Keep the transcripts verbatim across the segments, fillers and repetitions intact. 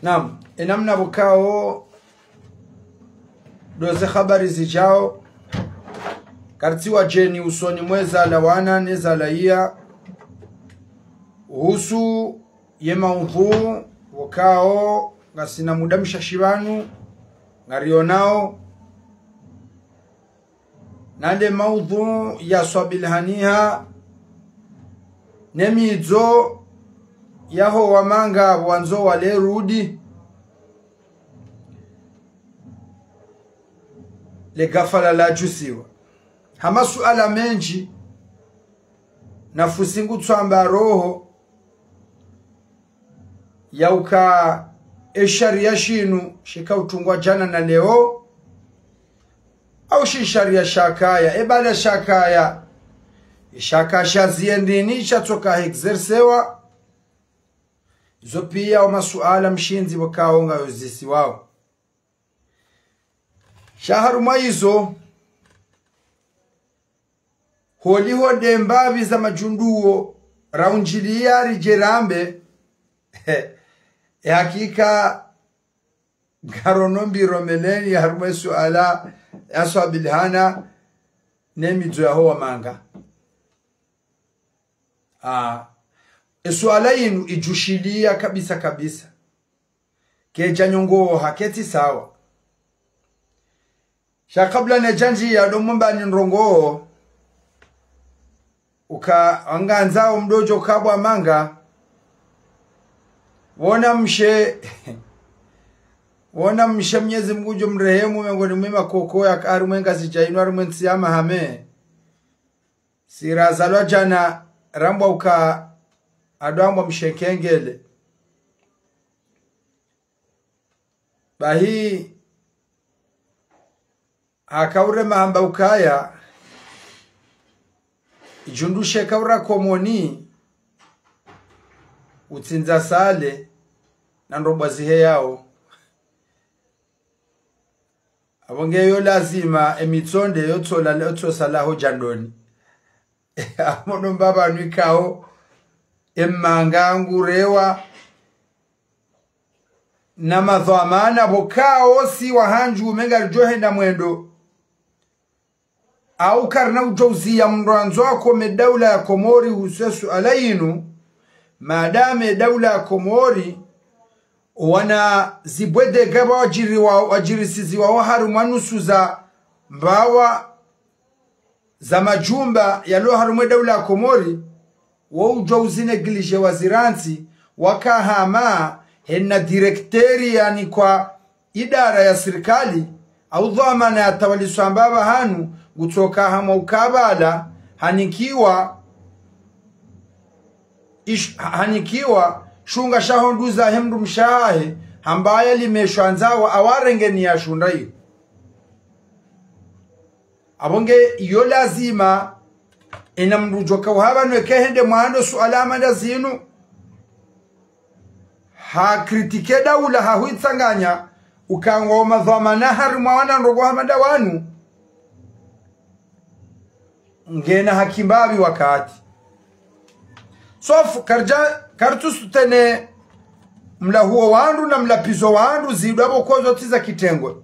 Naam, enamna pvokao ndo ze habari zidjao, kartsi wadjeni usoni mwe zalawana ne zalaiya, uhusu ye maudhuu pvokao ngasina muda mshashi pvanu ngarionao, na nde maudhuu ya swabilhaniha ne midzo yaho wamanga pvwandzo wale rudi. Le gafala ladjusiwa ha masuala mendji, na fusi ngutswamba roho ya uka e sharia shinu shika utungwa djana na leo, au shi sharia shakaya, e bala shakaya, shaka shaziendini shatsoka exercewa. Izo pia o masuala mshindzi pvokao ngayo zisiwao. Sha harumwa izo, holiho nde mbapvi za madjunduo raundjilia ridje rambe, e hakika ngarono mbiro meleni harumwa e suala ya swabilhana ne midzo yaho wamanga. Ah, e suala yinu idjushilia kabisa kabisa. Kedja nyongo haketsi sawa. Sha kabla nedjandjiya ndo mwambani ndrongoo, uka wangandzao mdodjo kabwa manga, wona mshe, wona mshe Mnyezi Mngu udjo mrehemu, mengoni mwe makoko yaka harumwa e Ngazidja inu harumwa e ntsi ya Mahame. Si razalwa djana rambwa uka ado ambwa mshe Nkengele. Bahi hakaurema hamba ukaya, idjundu she kaura komoni, utsindza sale, na ndrobwa ziheyao. Apvo nge yo lazima, e mitsonde yo tsola, yo tsosala ho djandoni. Apvo ndo mbapvanu ikao, e manga ngurewa, na madhwamana pvokao si wahandju umenga ridjo henda mwendo. Au karina udjouziya mndru andzo akome daula ya Komori uhusu e suala yinu, madame daula ya Komori, wana zibwedega pvwa wadjiriwa, wadjirisiziwa wa harumwa nusu za mbawa za majumba yalo harumwa e daula ya Komori, wo udjouzi négligé wazirantsi, waka hama hena directeur yanikwa idara ya sirikali, au dhwamana ya tawaliswa mbapva hanu, ngutsoka hamwa ukabala, hanikiwa, ish-, hanikiwa, shunga shaho nduza he mndru mshe hahe, hamba yalimeshwa ndzawa awarengeni ya shunda iyo. Apvo nge iyo lazima, ena mndru djoka uhapvanu eke hende mwando suala hama nda zinu, ha critiqué daula, ha huitsanganya, ukangwa o madhwamana harumwa wana ndrongoo hama nda wanu, ngena haki mbapvi wakati. Sauf, karidja, karitsu soutenir mlahuo wandru na mlapvizo wandru zidwa pvoko zo tsi za kitengwe.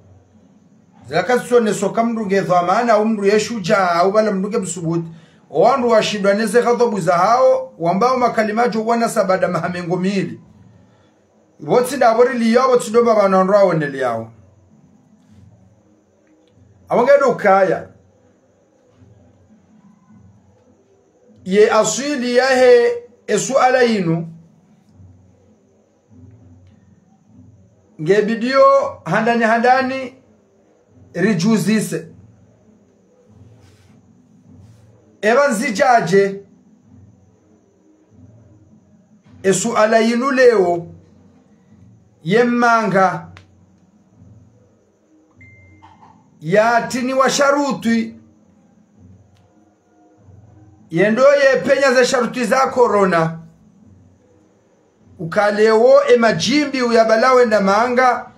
Zila kazitsoneso ka mndru nge dhwamana, au mndru ye shudjaa, au pvala mndru nge msubuti. O wandru washindwa neze ghadhwabu zahao, wambao makalima djo wana sabada maha mengo mili. Ipvo tsi ndapvo rilio, apvo tsi ndo mbapvanu wandru waoneleyao. Apvo nge ndo ukaya, ye aswili yahe e suala yinu, nge bidiyo handani handani ridjuzise. Epva nzidjadje e suala yinu leo, ye manga yatiniwa sharutwi, yendo yepenya ze sharutwi za corona. Uka leo e madjimbi uyabala wenda manga,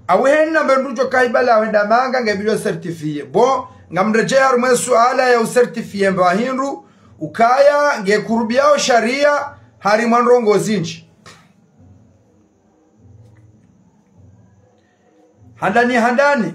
au hena mbe ndudjo kaibala wenda manga, nge bidiyo certifié. Bon, ngamredjeyi harumwa e suala ya ucertifié mba hindru, ukaya nge kurubiao sharia harimwa ndrongoo zindji. Handani, handani.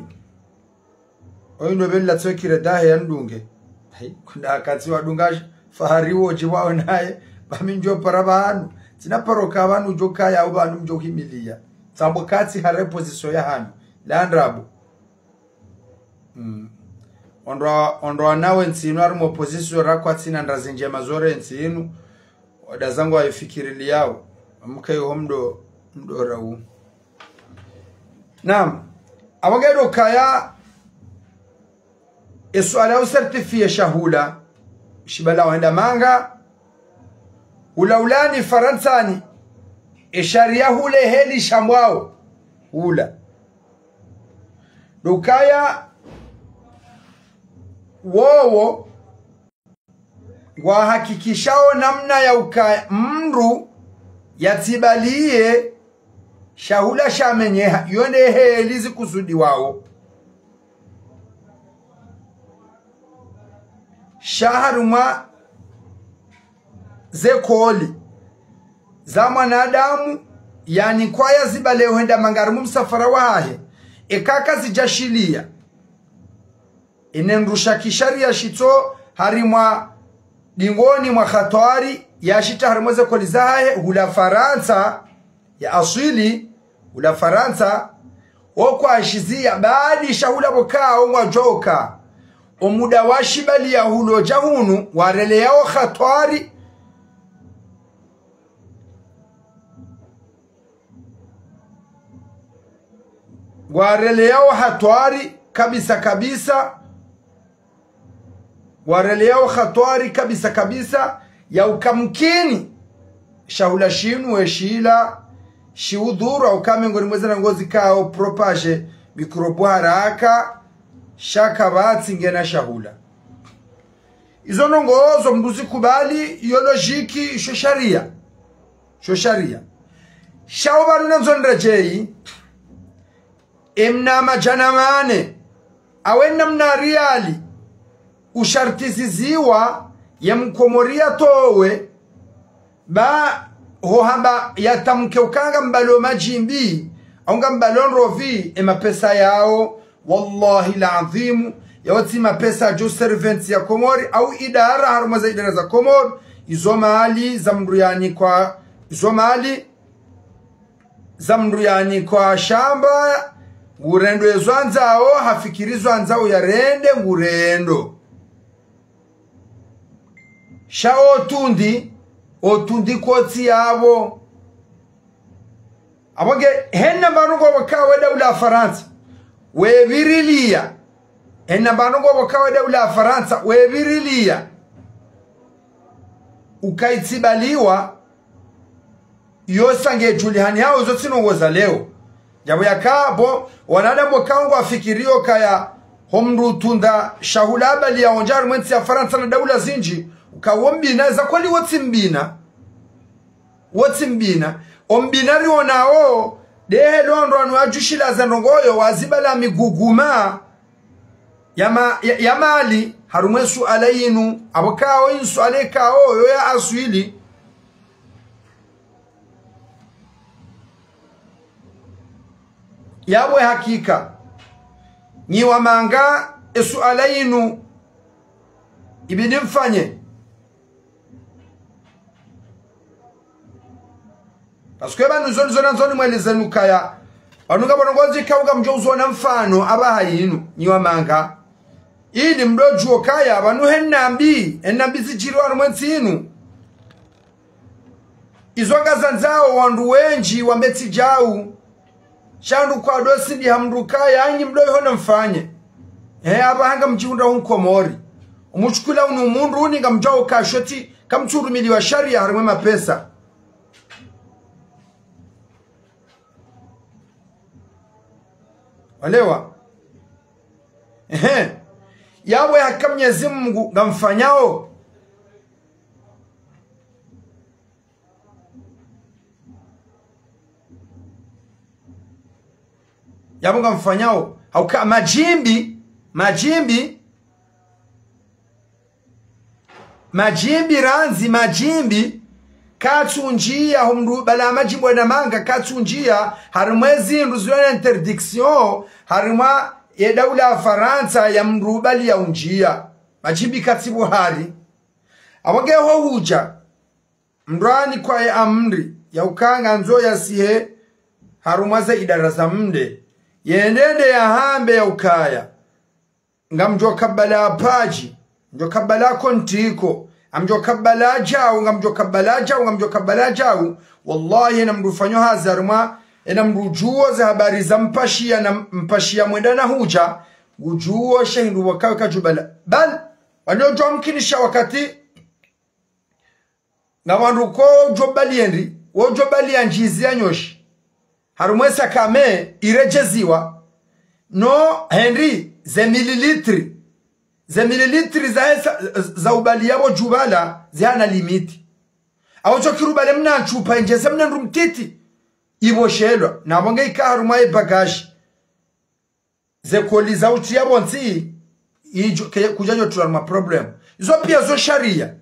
Oyi ndo pveli la tswekire dahe ya ndunge. Hayi, kuna wakati wadunga sh-, fahari wo djiwawo naye, ba mi ndjo para pvanu. Tsina paro ka pvanu djo kaya, o pvanu mdjo himiliya. Tsambo katsi hare position ya hanyu. La ndrabo. Mm. Ondro, ondro anawe ntsi inu harumwa opposition ra kwatsina ndrazi ndjema zore ntsi inu. Wada zangu wayifikiriliyawo. Amuke iho mdo, mdo rawu. Naam. Apvo nge ndo kaya, esuala ya usertifiye shahula, shibala wenda manga, hula hulani Farantsani, eshariya hule heli shambwawo, hula. Ndo kaya wowo, ngwahakikishawo namna ya uka mndru yatsibaliye shahula shamenyeha, yo nde heli zikusudiwawo. Sha harumwa zekoli za mwanadamu, yani kwaya zibale hwenda manga harumwa msafara wahahe, eka kazidjashiliya. Ine ndrusha kishariya shitso harimwa dingoni mwa hatwari ya shita harimwa zekoli zahahe hula Farantsa ya aswili, hula Farantsa, okwa shiziya baadi shahula pvoka ongwa djoka. Omuda wa shibaliya hulo dja hunu, wareleyawo hatwari, ngwareleyawo hatwari kabisa kabisa, ngwareleyawo hatwari kabisa kabisa, ya uka mkini shahula shinu weshila shiudhuru, au kame ngoni mweze na ngozi kao propage mikrobo haraka, sha kapvatsi ngena shahula. Izo ndrongoo zo mndru zikubali, iyo logique, isho shariya. Isho shariya. Sha wo pvanu nandzo nredjeyi, emna madjana mane, awe namna riyali, ushartiziziwa, ye mkomori yatowe, ba ho hamba yatamke uka ngambalo madjimbi, au ngambalo ndrovi, emapesa yawo, wallahi ladhimu, yawo tsi mapesa djo servants ya Komori, au idara harumwa ze idara za Komori, izo mali za mndru yanikwa, izo mali za mndru yanikwa shamba, ngurendo ezo andzawo, hafikiri zo andzawo yarende, ngurendo. Sha otundi, otundi kotsi yapvo. Apvo nge, hena mbano ngwapvo ka we daula ya Farantsa, wepviriliya. Hena mbano ngwapvo ka we daula ya Farantsa, wepviriliya. Ukaitsibaliwa, iyo sa ngedjulihani hawo, izo tsi ndrongoo za leo. Yapvo yaka pvo, wanadamu waka ngwafikiriyo kaya, ho mndru utunda shahula habaliya ondja harimwa entsi ya Farantsa na daula zindji, uka wo mbina, za kweli wo tsi mbina. Wo tsi mbina. O mbina riwonawo, ndehe lo wandru wanu wadjushila ze ndrongoo yo, wazibala miguguma ya ma-, ya, ya mali, harumwa esuala yinu, apvo kao insuala ikao, yo ya aswili. Yapvo hakika, nyi wamanga esuala yinu, ibidi mfanye. Parce que pvanu zo, zo nandzo nimweleze nu kaya, pvanu ngapvo ndrongoo zikao ngamdjo uzona mfano apvaha yinu, nyi wamanga. Ili mdodjuwa kaya, pvanu hena mbi, hena mbi zidjiri harumwa entsi yinu. Izo ngazandzawo wandru wendji wambe tsi djau. Sha ndru kwa dosi ndi ha mndru kaya, nyi mdo ihona mfanye. He, apvaha ngamdjihundra hu Mkomori. Umutshukula unu mundru uni ngamdjao kashoti, kamtsurumiliwa shariya harumwa emapesa. Walewa? Ehe. Yapvo yaka Mnyezi Mungu ngamfanyao. Yapvo ngamfanyao. Hauka madjimbi, madjimbi, madjimbi randzi, madjimbi, Katsundjiya ho mndru bala madjimbo ena manga, katsundjiya harimwa ezindru zilo na interdiction harimwa ye daula ya Farantsa ya mndru bali ya undjiya. Madjimbi katsi buhari. Apvo nge ho hudja mndru anikwa ye amri ya ukaya ngandzo yasihe harumwa ze idara za mde, yende nde yahambe ya ukaya ngamdjo kabala padji, ngamdjo kabala kontiko, ngamdjo kabala djau, ngamdjo kabala djau, ngamdjo kabala djau. Wallahi, ena mndru ufanyo hazi harimwa, ena mndru udjuo ze habari za mpashiya na mpashiya mwenda na hudja, ngudjuo she hindru pvwakawe kadjubala. Bal, wanyodjwa mkinisha wakati nga wandru ko djo bali endi, wo djo bali ya ndjizi ya nyoshi. Harumwa esa kame iredjeziwa. No, hendi, ze mililitri. Ze mililitri za esa, za ubali yapvo djubala, zihana limiti. Awo tso kiri ubale mna ntsupa, endjeze mna ndru mtiti. Ipvoshelwa, na pvo nge ika harumwa ye bagashi. Ze koli za utsi yapvo ntsi, idjo, ke, kudja djo tula ma problème. Izo piya zo shariya.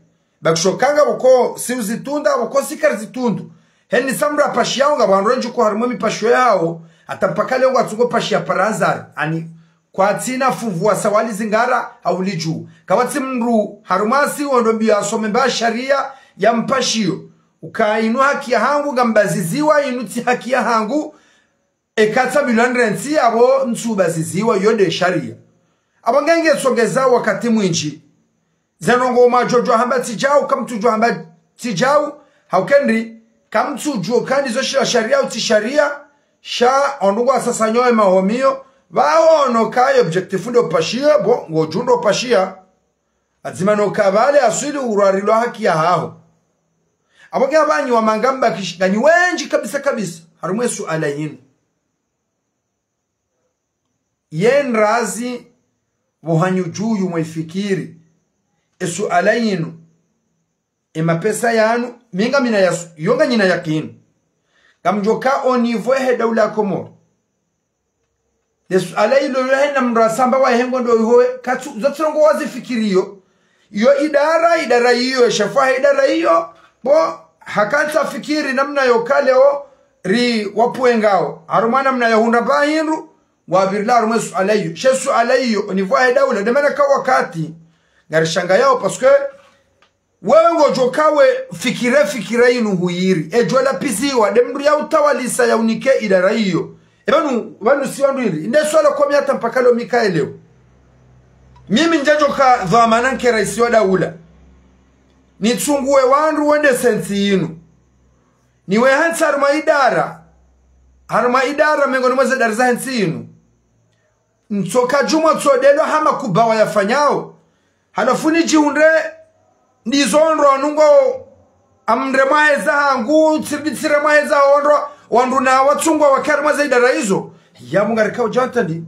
Bakisho kanga pvoko si uzitunda, pvoko si kari zitundu. Heni sa mndru apashiyao nga pvandru wendji ko harimwa mipashiyo yawo, hata mpaka leo ngwatsungo pashiya par hasard. Ani, kwatsina fuvu wa sawali zingara, hawuli dju. Kawatsi mndru, harumwa si wondo mbiyo asome mba shariya ya mpashiyo. Uka inu haki ya hangu, ngambaziziwa, inu tsi haki ya hangu, eka tsa milwa ndrentsi apvo ntsubaziziwa, yo nde shariya. Apvo nge nge songeza wakati mwindji. Ze ndrongo mwadjo djuwa hamba tsi djau, kamtsudjuwa hamba tsi djau, hauka endi, kamtsudjuwa kandi zo shila shariya, utsi shariya, sha ondrongoo asasa nyowe mahomiyo, pvaono kaye objectif nde upashiya, bo, ngodjo ndo upashiya. Adzima no kabale aswili urwarilwa haki ya haho. Apvo nge apvanyi wa manga mbakishi, nganyi wendji kabisa kabisa, harumwa esuala yinu. Ye ndrazi, pvo hanyu djuyu mwe fikiri. Esuala yinu. E mapesa yanu, mi ngamina yasu, yo nganyina yakini. Ngamdjoka au niveau he daula ya Komoro. Le suala ilo yo hena mndru asamba wa hengo ndo iho, katsu, zo tsi ndrongo wazifikiriyo. Iyo idara, idara iyo, eshefu he idara iyo, bo, hakantsa fikiri namna yo kaleo, ri wapvwengao. Harumwa namna yo hundra pvahindru, wapvirila harumwa esuala iyo. She suala iyo, au niveau he daula, nde mana ka wakati, ngarishangayao, parce que, wewe ngodjo kawe fikire fikira yinu huyiri. Edjo lapiziwa, nde mndru ya utawalisa ya unike idara iyo. E pvanu, pvanu si wandru hindri. Nde suala komi hata mpaka leo Mikaele. Mimi ndjadjo ka dhwamana nke raisi wa daula. Nitsunguwe wandru wende sentsi yinu. Niwe hantsi harumwa idara. Harumwa idara mengoni mwa ze idara za hentsi yinu. Ntsoka djumwa tsodelwa hama kubawa yafanyao. Halafu nidjihundre ndizo ndro anungo amre mwaheza hangu, tsiribitsire mwaheza ondro, wandru na watsungwa wake harumwa ze idara izo. Ya Mungu ngarikao djanta ndi.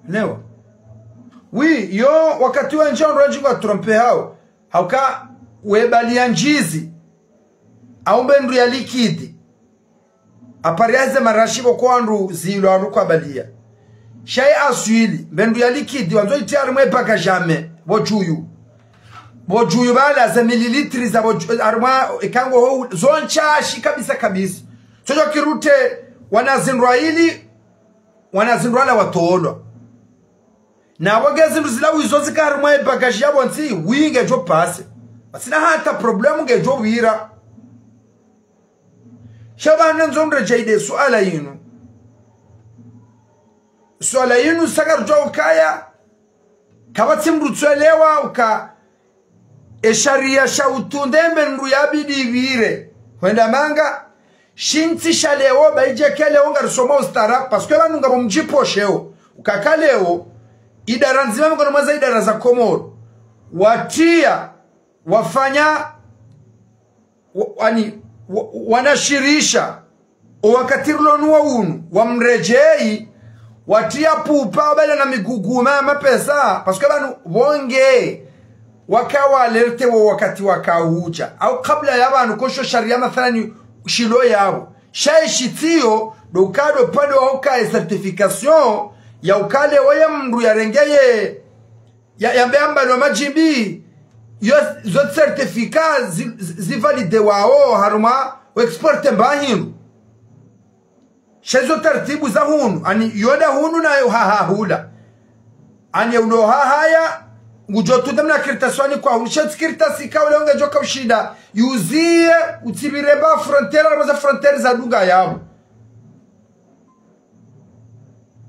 Leo. Oui, yo wakati wendji wandru wendji ngwa trompé hao. Hauka webali ya ndjizi. Au mbe ndru ya likidi. Apari ya ze marashi pvoko wandru zilo wandru kwa baliya. Sha ye aswili, mbe ndru ya likidi, wandzo itsi harumwa ye baka jamais, pvo djuyu. Pvo djuyu pvala ze mililitri za pvo dju-, harumwa, ekango ho, zo ntsashi kabisa kabisa. Tsodjo kirute, wana zindru ili, wana zindru wala watolwa. Na pvo nge zindru zila wizo zika harumwa ye bagashi yapvo ntsi, wi ngedjo pase. Pasina hata problème ngedjo pvira. Sha pvanu ndzo mredjeyi nde suala yinu. Suala yinu sa ngarudjuwa ukaya, kapvatsi mndru tsuelewa uka, e sharia sha utunde mbe ndru yabidi ipvire. Hwenda manga, shintsi sha leo, ba idje ke leo ngarisoma ustaarabu, parce que pvanu ngapvo mdjiposheo. Ukaka leo, idara ndzima mikono mwa za idara za Komoro. Watriya, wafanya, wa-, wani, wa-, wanashirisha, o wakati rilo nuwo unu, wa mredjeyi, watriya pupa, wabala na miguguma ya mapesa, parce que pvanu pvo nge, waka wa alerte wo wakati waka udja. Au kabla ya pvanu kosho sharia mathalani shilo yapvo. Sha ye shitsiyo, Ndo ukado pvwade wa uka ye certification ya ukaya leo ye mndru yarenge ye, ya, yambe amba no madjimbi, yo, zo certificat zi, zi, zivalidewao harumwa u exporte mbahindru. Sha izo taratibu za hunu, ani yo nda hunu nayo ha, ha hula. Ani ulo ha haya, ngudjo tunda mna kartasi wani kwa hunu, sha tsi kartasi ka ule unge djoka ushinda, yuziye, utsipvire mba frontière, harumwa ze frontière za dunga yapvo.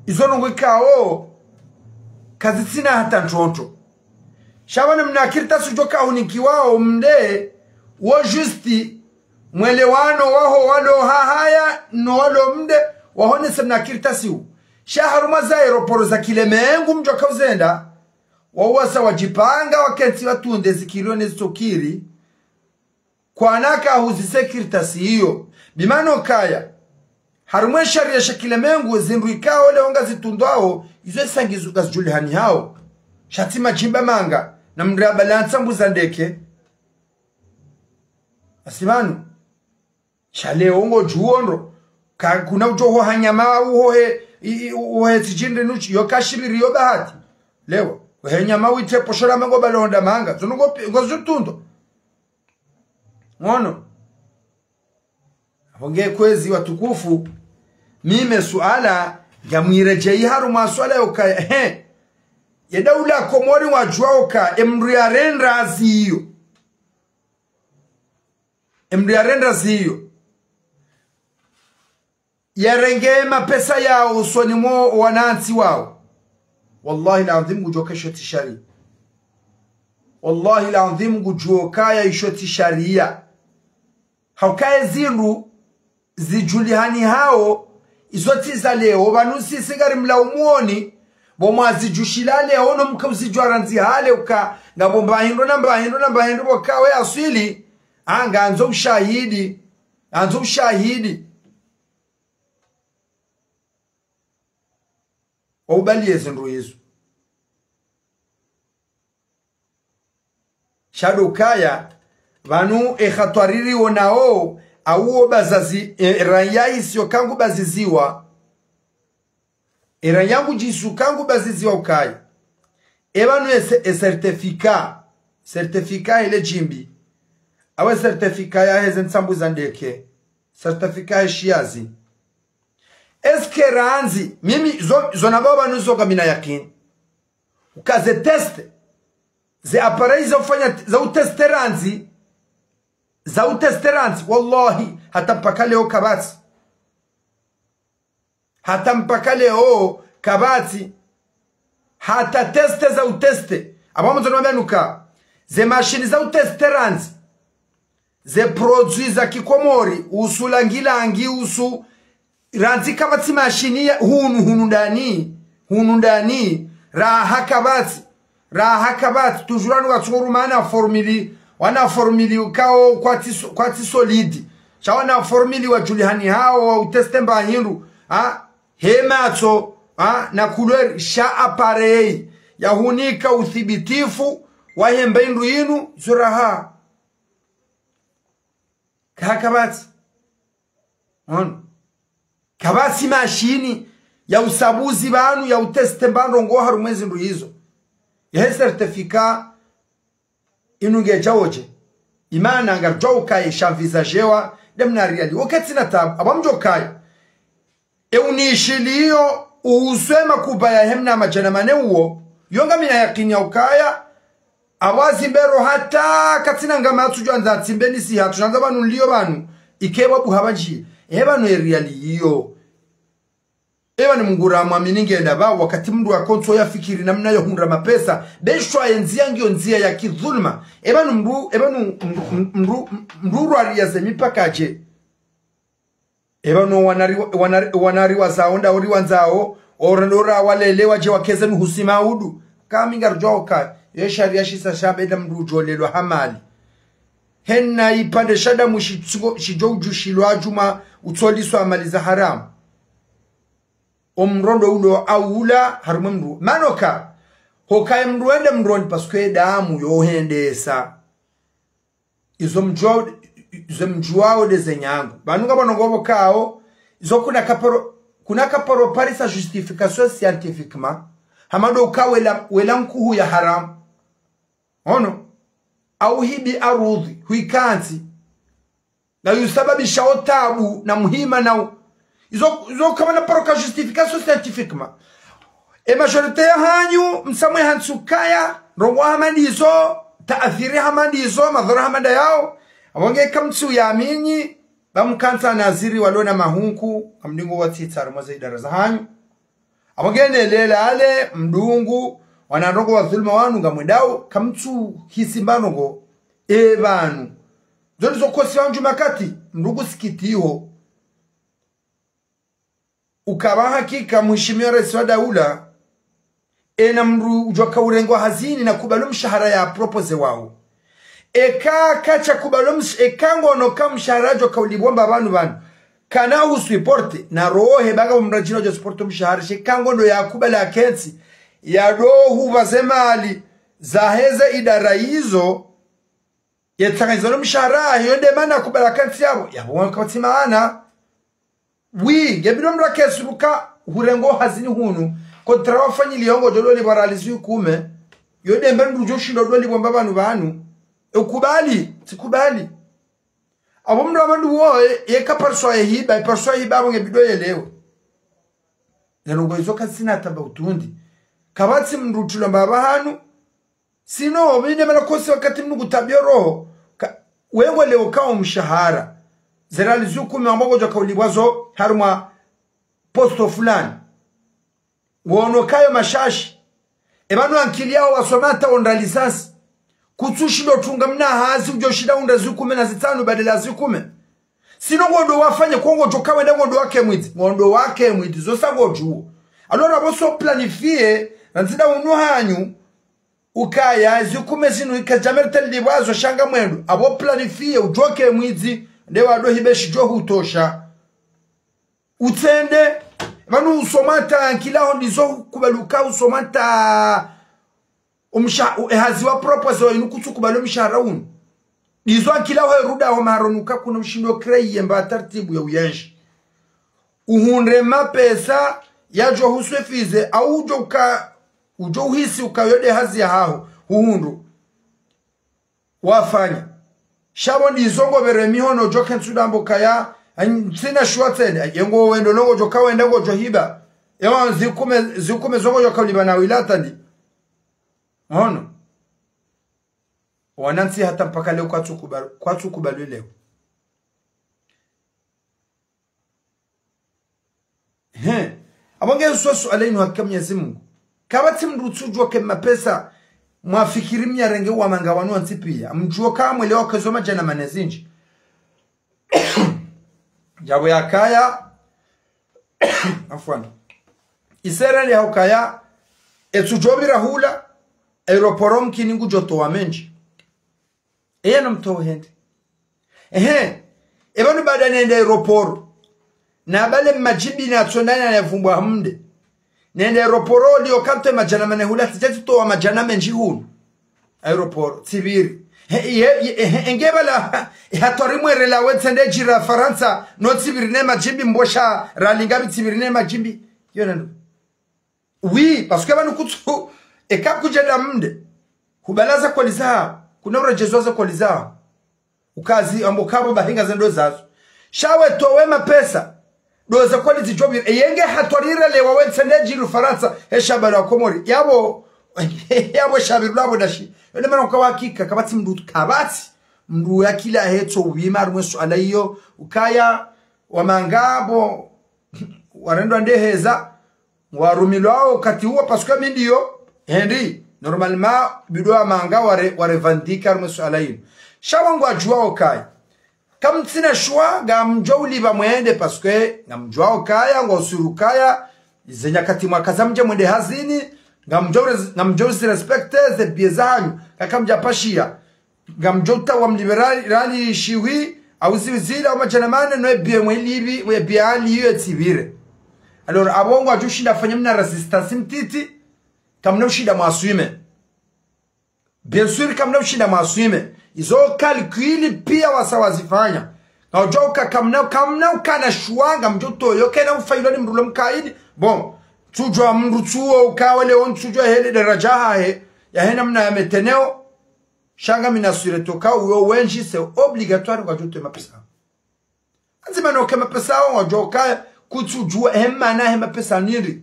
Izo ndrongoo ikao kazitsina hata ntsonto. Sha pvanu mna kartasi udjoka unikiwao mde, wo juste mwelewano waho walo ha haya no walo mde, wahonese mna kartasi u. Sha harumwa za aéroport za kilemengu mdjoka uzenda, wao wasa wadjipanga wakentsi watunde zikiri ne zitsokiri, kwana kahuzise kartasi iyo. Bimaana ukaya harumwa ye sharia sha kilemengu, zindru ikao leo ngazitundwao, izo isa ngizo ngazidjulihanihao. Sha tsi madjimba manga, na mndru ya balantsa mbuza ndeke. Asi pvanu. Sha leo ngodjuo ndro, ka kuna udjo ho hanyama uho he, i, i, uho he tsidjindri nutsi, yo kashipviri yo bahati. Leo, he nyama witse posho la mengo balonda manga, zo ndrongoo pi, ngozitundwa. Ngono. Apvo nge kwezi watukufu, mimi suala, ngamwiredjeyi harumwa suala yo ukaya, he. Ye daula Komori wadjua uka, e mndru yarenda hazi iyo. E mndru yarenda hazi iyo. Yarenge mapesa yao usoni mwa wanantsi wao. Wallahi al-adhim ngudjoka isho tsi sharia. Wallahi al-adhim ngudjoka ya isho tsi sharia. Ha ukaya zindru zidjulihanihao, izo tsi za leo, pvanu sisi ngari mlaumuoni, pvo mwazidjushila leo, no mka uzidjua randzi hale uka, ngapvo mbahindru na mbahindru na mbahindru pvo kawe aswili, a ngandzo ushahidi, ngandzo ushahidi. Wa ubaliye zindru izo. Sha ndo ukaya, pvanu e hatwari ri wonao, awu wo bazazi, e, raya isiyo kangu baziziwa. E raya ngudjisu kangu baziziwa ukaya. E pvanu e ce-, e certificat, certificat hele djimbi. Awe certificat ya heze ntsambu za ndeke. Certificat he shiazi. Est-ce que randzi, mimi zo, zo nambao pvanu zo ngamina yakini. Uka ze test. Ze appareil za ufanya, za uteste randzi. Za uteste randzi. Wallahi, hata mpaka leo kapvatsi. Hata mpaka leo kapvatsi. Hata test za uteste. Apvo mwandzo nimwambiye uka. Ze mashini za uteste randzi. Ze produit za kikomori, usu langilangi, usu, randzi kapvatsi mashini ya, hunu, hunu ndani, hunu ndani, raha kapvatsi, raha kapvatsi, toujours anu watsoru mana formule, wana formule ukao kwatsi so-, kwatsi solide. Sha wana formule wadjulihanihao, wa uteste mbahindru, ha, he matso, ha, na couleur, sha appareil, ya hunika uthibitifu, wa hemba hindru inu, zo raha. Ka kapvatsi. Ono. Kapvatsi mashini ya usabuzi pvanu ya uteste mba ndrongoo harumwa ezindru izo. Ye certificat inu ngedjaodje. Imana ngaridjo ukaya isha envisagewa, nde mna riali. Wo katsina tabu, apvo mdjo ukaya. E unishiliyo, uswema kuba ya hemna madjana mane uwo, yo ngamina yakini ya ukaya, apvo azimbero hata katsina ngama atsudjo andza atsimbe ni siha, tsudjo andza pvanu nliyo pvanu, ike pvwa buha pvandji, e pvanu e riali iyo. E pvanu Mngu ramwamini ngenda pvwa, wakati mndru akontso yafikiri namna yo hundra mapesa, be shwa ye ndziya ngiyo ndziya ya kidhulma. E pvanu mndru, e pvanu mndru, mndru, mndru, mndru rwariya ze mipaka dje. E pvanu wanari-, wanari-, wanariwazao, nda uriwandzao, ora ndora walele wadje wakeze nuhusi maudu. Kami ngaridjuwa uka, ye sharia shisa sha beda mndru udjolelwa ha mali. Hena ipvandre sha damu shitsingo, shidjo udjushilwa djuma utsoliswa mali za haramu. O mrondo ulo aula harumwa mndru. Mana uka, hoka ye mndru wende mroni parce que damu yo hendesa. Izo mdjuwa-, izo mdjuwao nde ze nyangu. Pvanu ngapvo ndrongoo pvo kao, Izo kuna kaparo, kuna kaparo parisa justification scientifiquement. Hama ndo uka wela, wela nkuhu ya haramu. Ono, au hibi arudhi, huikantsi. Ngayusababishao tabu na muhima na u-, izo, izo kamana paro ka justification scientifiquement. E majorité ya hanyu, msamwe hantsi ukaya, ndrongoo hama ndizo, taathiri hama ndizo, madhara hama ndayao. Apvo nge kamtsu yamini, ba mkantsa naziri walo na mahunku, kamdingo watsitsa harumwa ze idara za hanyu. Apvo ngene lela ale mdungu, wana ndrongoo wa dhulma wanu ngamwendao, kamtsu hisi mba ndrongoo, e pvanu. Zo ndizo kosi wa ndjuma kati, mdungu sikitiho. Ukaba hakika mheshimiwa rais wa daula, ena mdru udjo ka urengwa hazini na kubalo mshahara ya propose wao. Eka katsha kubalo msh-, eka ngono ka mshahara djo ka ulipvwa mba pvanu pvanu. Kana hu supporte, na rohe baka mradjina djo supporte mshahara, she ka ngondo ya kubala kentsi, ya dohu pvaze mali, zaheze idara izo, ye tsanganyizalo mshahara, yo nde mana kubala kentsi yapvo, yapvo wanu kapvatsi maana. Wi, nge bilo mdru akesuruka, hurengo hazini hunu, kontra wafanyili yongo djolo lipvwa ralizi kume, yo nde mba ndru djo shindo djo lipvwa mba pvanu pvanu. E ukubali, tsikubali. Apvo mdru wa mdru woye, ye ka parswa ye hiba, ye parswa ye hiba, apvo nge bido yelewe. Neno ngo izo kazina tamba utundi. Kapvatsi mdru utulwa mba pvahanu. Sino, bine mala kosi wakati mdru kutabio roho. Ka, wengwe leo kao mshahara. Ze ralizi kume wamba ngodjo ka ulipvwa zo harumwa posto fulani. Ngono kayo mashashi. E pvanu ankili yao wasoma hata wonda licence. Kutsu shindo tunga mna hazi udjo shinda unda zikume na zitsanu badala zikume. Sino ngondo wafanye kwa ngodjo ka wenda ngondo wake mwidzi. Ngondo wake mwidzi, zo sa ngodjuo. Alors apvo so planifier, na ndzida unu hanyu, ukaya, zikume zinu ika djamere teli lipvwa zo sha ngamwendo. Apvo planifier, udjo ke mwidzi, nde wado hibe shidjo hutosha. Utsende, pvanu usoma ta, ankili yaho ndizo kubaluka usoma ta, umsha-, u-, e hazi wa propose wa inu kutsu kubalo mshahara unu. Ndizo ankili yaho eruda ho maronuka kuna ushindo créer mba tartibu ya uyenshi. Uhundre mapesa yadjo huswefize, au udjo uka, udjo uhisi uka yo nde hazi ya haho, uhundru. Wafanya. Sha pvo ndizo ngo pvere mihono djo kentsu dambo kaya, an-, ntsina shuwa tsende, yengo wendo nongo djo ka wenda ngodjo hiba. Ewa zikume, zikume zo ngodjo ka ulipva na wilata ndi. Ono. Wanantsi hata mpaka leo kwatsu kuba-, kwatsu kubalwe leo. He. Apvo nge so suala inu hakika Mwenyezi Mungu. Kapvatsi mdru utsudjuo ke mapesa, mwafikiri mnyarenge wa manga wanu wantsi pia. Mdjuo ka mwelewa ke zo madjana mane zindji. Djapvo yakaya, afwan. Israeli ya ukaya, etsudjo pvira hula, aéroport mkini ngudjo towa mendji. Eye na mtowe hende. Ehe. E pvanu baada nende aéroport. Na pvale madjimbi na tsonana na yavumbwa hamde. Nende aéroport liyo kanto madjana mane hula tsidjatsi towa madjana mendji hunu. Aéroport, tsipviri. He, ye, ye, he, enge pvala, he, hatwari mwere la wetsende djira Farantsa, no tsipviri ne madjimbi mbosha, ralinga pvi tsipviri ne madjimbi. Yo nando. Oui, parce que pvanu kutsu, eka kudjenda mde. Hubala ze kweli zaho, kuna urejezwa ze kweli zaho. Ukazi, ambo kapvo bahinga zendo zazo. Sha we towe mapesa, ndo ze kweli zidjo pvira. Eyenge hatwari relewa wetsende djira Farantsa, he shabala wa Komori. Yapvo, yapvo shabiri lapvo dashi. Yo nde mana uka wa hakika, kapvatsi mdru, kapvatsi mdru ya kila hetso wima harumwa suala iyo, ukaya, wa manga pvo, warendwa nde heza, ngwarumilwao wakati uwo, parce que mi ndiyo, hendi, normalement, bido wa manga ware-, warevendique harumwa suala inu. Sha wangu wadjuao kaya. Kamtsina shuwa, ngamdjo ulipva mwende, parce que ngamdjuao kaya, ngwasuru kaya, ze nyakati mwakaza mdje mwende hazini, ngamdjo res-, ngamdjo zirespecter, ze billet zanyu, kaka mdja pashia. Ngamdjo utawa mlipve rali, rali shiwi, au ziwi zila, au madjana mane, no e billet mwelipvi, we billet ali iyo etsipvire. Alors, apvo ngwadjo shinda fanya mna résistance mtiti, kamna ushinda mwaswime. Bien sûr, kamna ushinda mwaswime. Izo calcul pia wasa wazifanya. Ngamdjo uka kamna, kamna ukana shuwa, ngamdjo toyo, kena ufailwa ni mdru lo mkaidi. Bon, ntsudjua mdru tsuwo ukawa leo ntsudjua hele daraja hahe, yahe namna ya meteneo. Sha ngami na sûr toka uwo wendji c'est obligatoire ngwadjo towa mapesa. Andzima noke mapesa wo, ngwadjo uka kutsudjua he mana he mapesa nindri.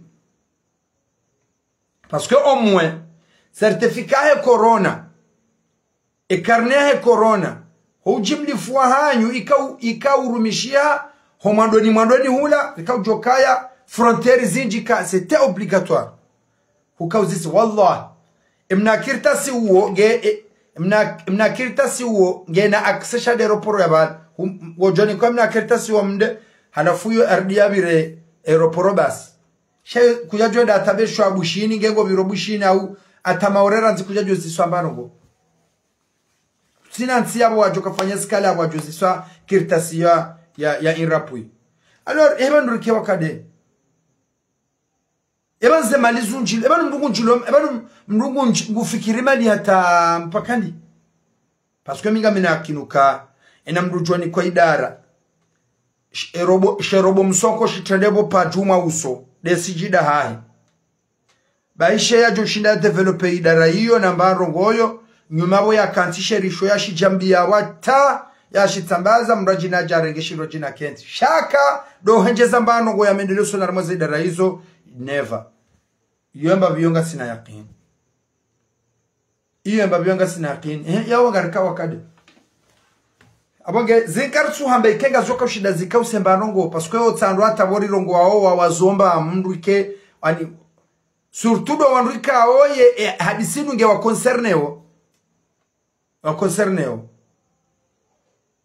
Parce que au moins, certificat he corona, e carnet he corona, ho udjimlifu wahanyu ika u-, ika urumishiha ho mwandoni mwandoni hula, ika udjo kaya frontières zindji ka, c'était obligatoire. Huka uzisi, wallah. Emna kartasi uwo, nge, e, emna, emna kartasi uwo, ngena accès sha de aéroport ya bana. Hum, wodjoni kwa emna kartasi uwo mde, halafu yo ardi ya bire aéroport basi. She kudjadjo da tabe shwa Bushini, nge ngo biro Bushini au, ata Maore randzi kudjadjo ziswa mbano ngo. Tsina ntsi yapvo wadjo kafanya zikala yapvo wadjo ziswa kartasi ya, ya, ya inrapwi. Alors, eba nurike wakade. Eba nze mali zundjilo, eba mdru ngundjilo, eba mdru ngundji-, ngufikiri mali hata mpakani. Parce que mi ngami na yakini uka, ena mdru djoni kwa idara. Sh-, erobo, she robo msoko shitrende pvo pa djuma uso, de sijida hahe. Baishe yadjo shinda développer idara iyo na mbandrongo yo, nyuma pvo yakantsi she risho yashidjambiya wata, yashitsambaza, mdru adjina djarenge shiro djina kentsi. Shaka, do hendjeza mbandrongo ya mendeleo sona harumwa ze idara izo, never. Iyo mbapvi yo ngasina yakini. Iyo mbapvi yo ngasina yakini. Eh, yawo ngarika wakade. Apvo nge, zinkaritsu hamba ike ngazidjo ka ushinda zika usemba ndrongo, parce que otsandro hata pvo rirongowa wo wa, wazomba mdru ike, ani, surtout do wandru ika wo ye, e, hadisi inu nge wa concerné wo. Wa concerné wo.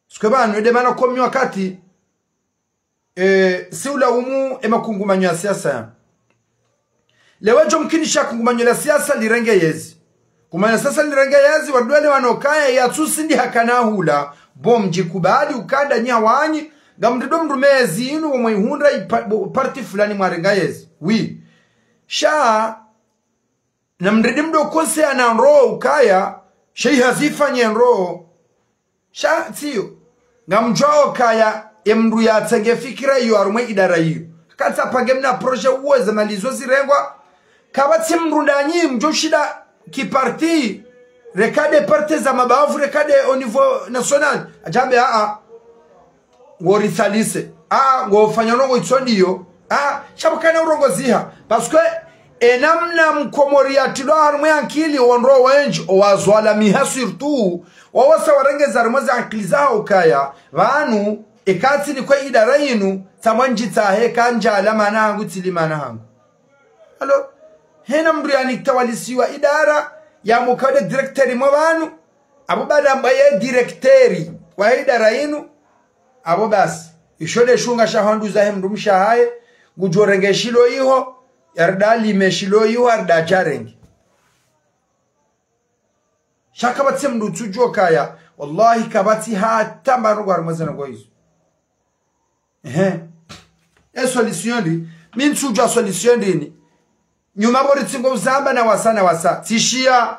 Parce que pvanu ede mana komi wakati, e, si ulaumu e makungumanyo ya siasa ya. Lewo djo mkinisha kungumanyo la siasa lirenge yezi. Kungumanyo la siasa lirenge yezi, wadwele wano kaya ya tsusi ndi hakana hula. Bo mdjikubali ukanda nyi hawanyi, ngamrido mdrume yezi inu wo mwe ihundra ipa-, bo-, parti fulani mwarenga yezi. Oui. Sha, na mridi mdo konsea na ndro ukaya, she ihazi ifanye ndro. Sha tsiyo. Ngamdjuwa ukaya, e mdru yatsenge fikira iyo harumwa idara iyo. Katsa pange mna projet uwo ze mali zo zirengwa. Kapvatsi mdru ndanyi mdjo shinda ki parti, reka de parti za mabavu, reka de au niveau national. Adjambe, a, a. Ngo risalise. A, ngo fanya ndrongo itso ndiyo. A, sha pvo kana urongoziha. Parce que, e namna mkomori yatilwa harumwa ye ankili wandru wendji, owazwalamiha surtout, wawasa warengeza harumwa ze ankili zawo ukaya, pvanu, eka tsi ni kwe idara inu, tsamwa ndjitsahe ka ndjala mana hangu tsili mana hangu. Alors, hena mdru yani tawalisiwa idara, ya mukade directeur mwa pvanu, apvo baada amba ye directeur wa idara inu, apvo basi. Isho de shunga sha handru zahe mdrumshe wahahe, ngudjo renge shilo iho, yarida lime shilo iho, yarida djarenge. Sha kapvatsi mdru tsudjuwa kaya, wallahi kapvatsi hata mbandrongo harumwa ze ndrongo izo. Ehe. E solution ndi, mi ntsudjuwa solution ndini. Nyuma pvo ritsingo uzamba na wasa na wasa. Tsishiya,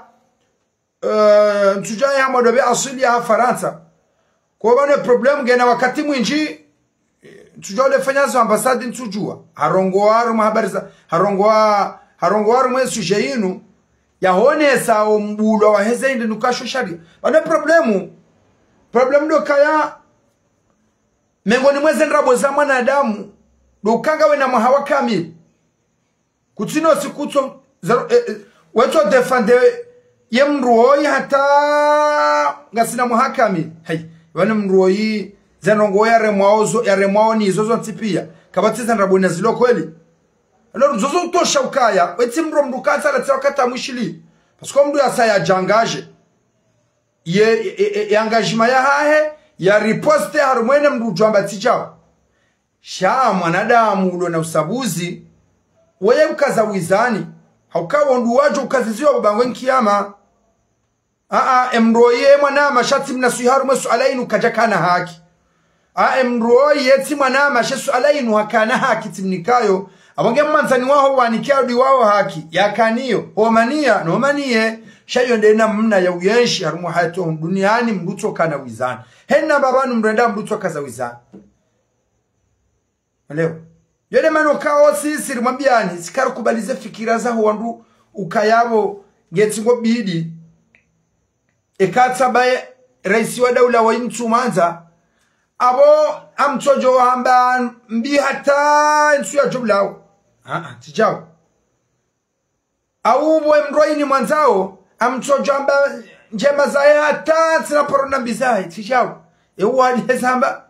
eh, ntsudjuwa ya mdru be asili ya Farantsa. Kwa pvanu problème ngena wakati mwindji, eh, ntsudjuwa ule fanya zo ambassade ntsudjuwa. Harongowa harumwa habari za, harongowa, harongowa harumwa e sujet inu. Yahonesa o mbulwa waheze inde nukasho sharia. Pvanu problème, problème ndo kaya, mengoni mwa ze ndrabo za mwanadamu, ndo ukanga wena mwaha wa kamili. Kutsina siku tso, zero, eh, eh, wetso défendre ye mdru woyi hata ngasina mwaha kamili. Hayi, pvanu mdru woyi, ze ndrongo yaremwao zo, yaremwao ni izo zontsi piya. Kapvatsi ze ndrabo na zilo kweli. Alors, zozo utosha ukaya, wetsi mdru mdru katsa la tsi wakati amwishili. Parce que mdru yasa yadjangaje. Ye, ye, ye, ye engagement yahahe, ya riposte harumwa ene mdru udjo amba tsi djawo. Sha mwanadamu ulo na usabuzi, weye ukaza wizani, hauka wondru wadjo ukaziziwa pvo bangwe nkiyama. A, a, e mdru woyi ye mwanama sha tsi mna swiha harumwa e suala inu kadja kana haki. A, e mdru woyi ye tsi mwanama she suala inu hakana haki tsi mnikayo. Apvo nge mwandzani waho wanikia udi waho haki. Yakaniyo. Homaniya, nomaniye. Sha yo nde namna ya uyenshi harumwa hayati hunu duniani, mndru tsoka na wizana. Hena pvapvanu mndru enda mndru tsoka za wizana. Mwelewa? Yo nde mana ukao sisi rimwambiyani, tsi karikubali ze fikira zaho wandru ukaya pvo ngetsi ngo bidi. Eka tsabaye raisi wa daula wa intsu mwandza, apvo amtsodjo hamba mbi hata ntsu ya djo ulawa. Ah, ah, tsi djao. Au pvo emndru wa ini mwandzao, amtsodjo hamba ndjema zahe hata tsina paro na mbi zahe, tsi djao. Ewa, nde zamba.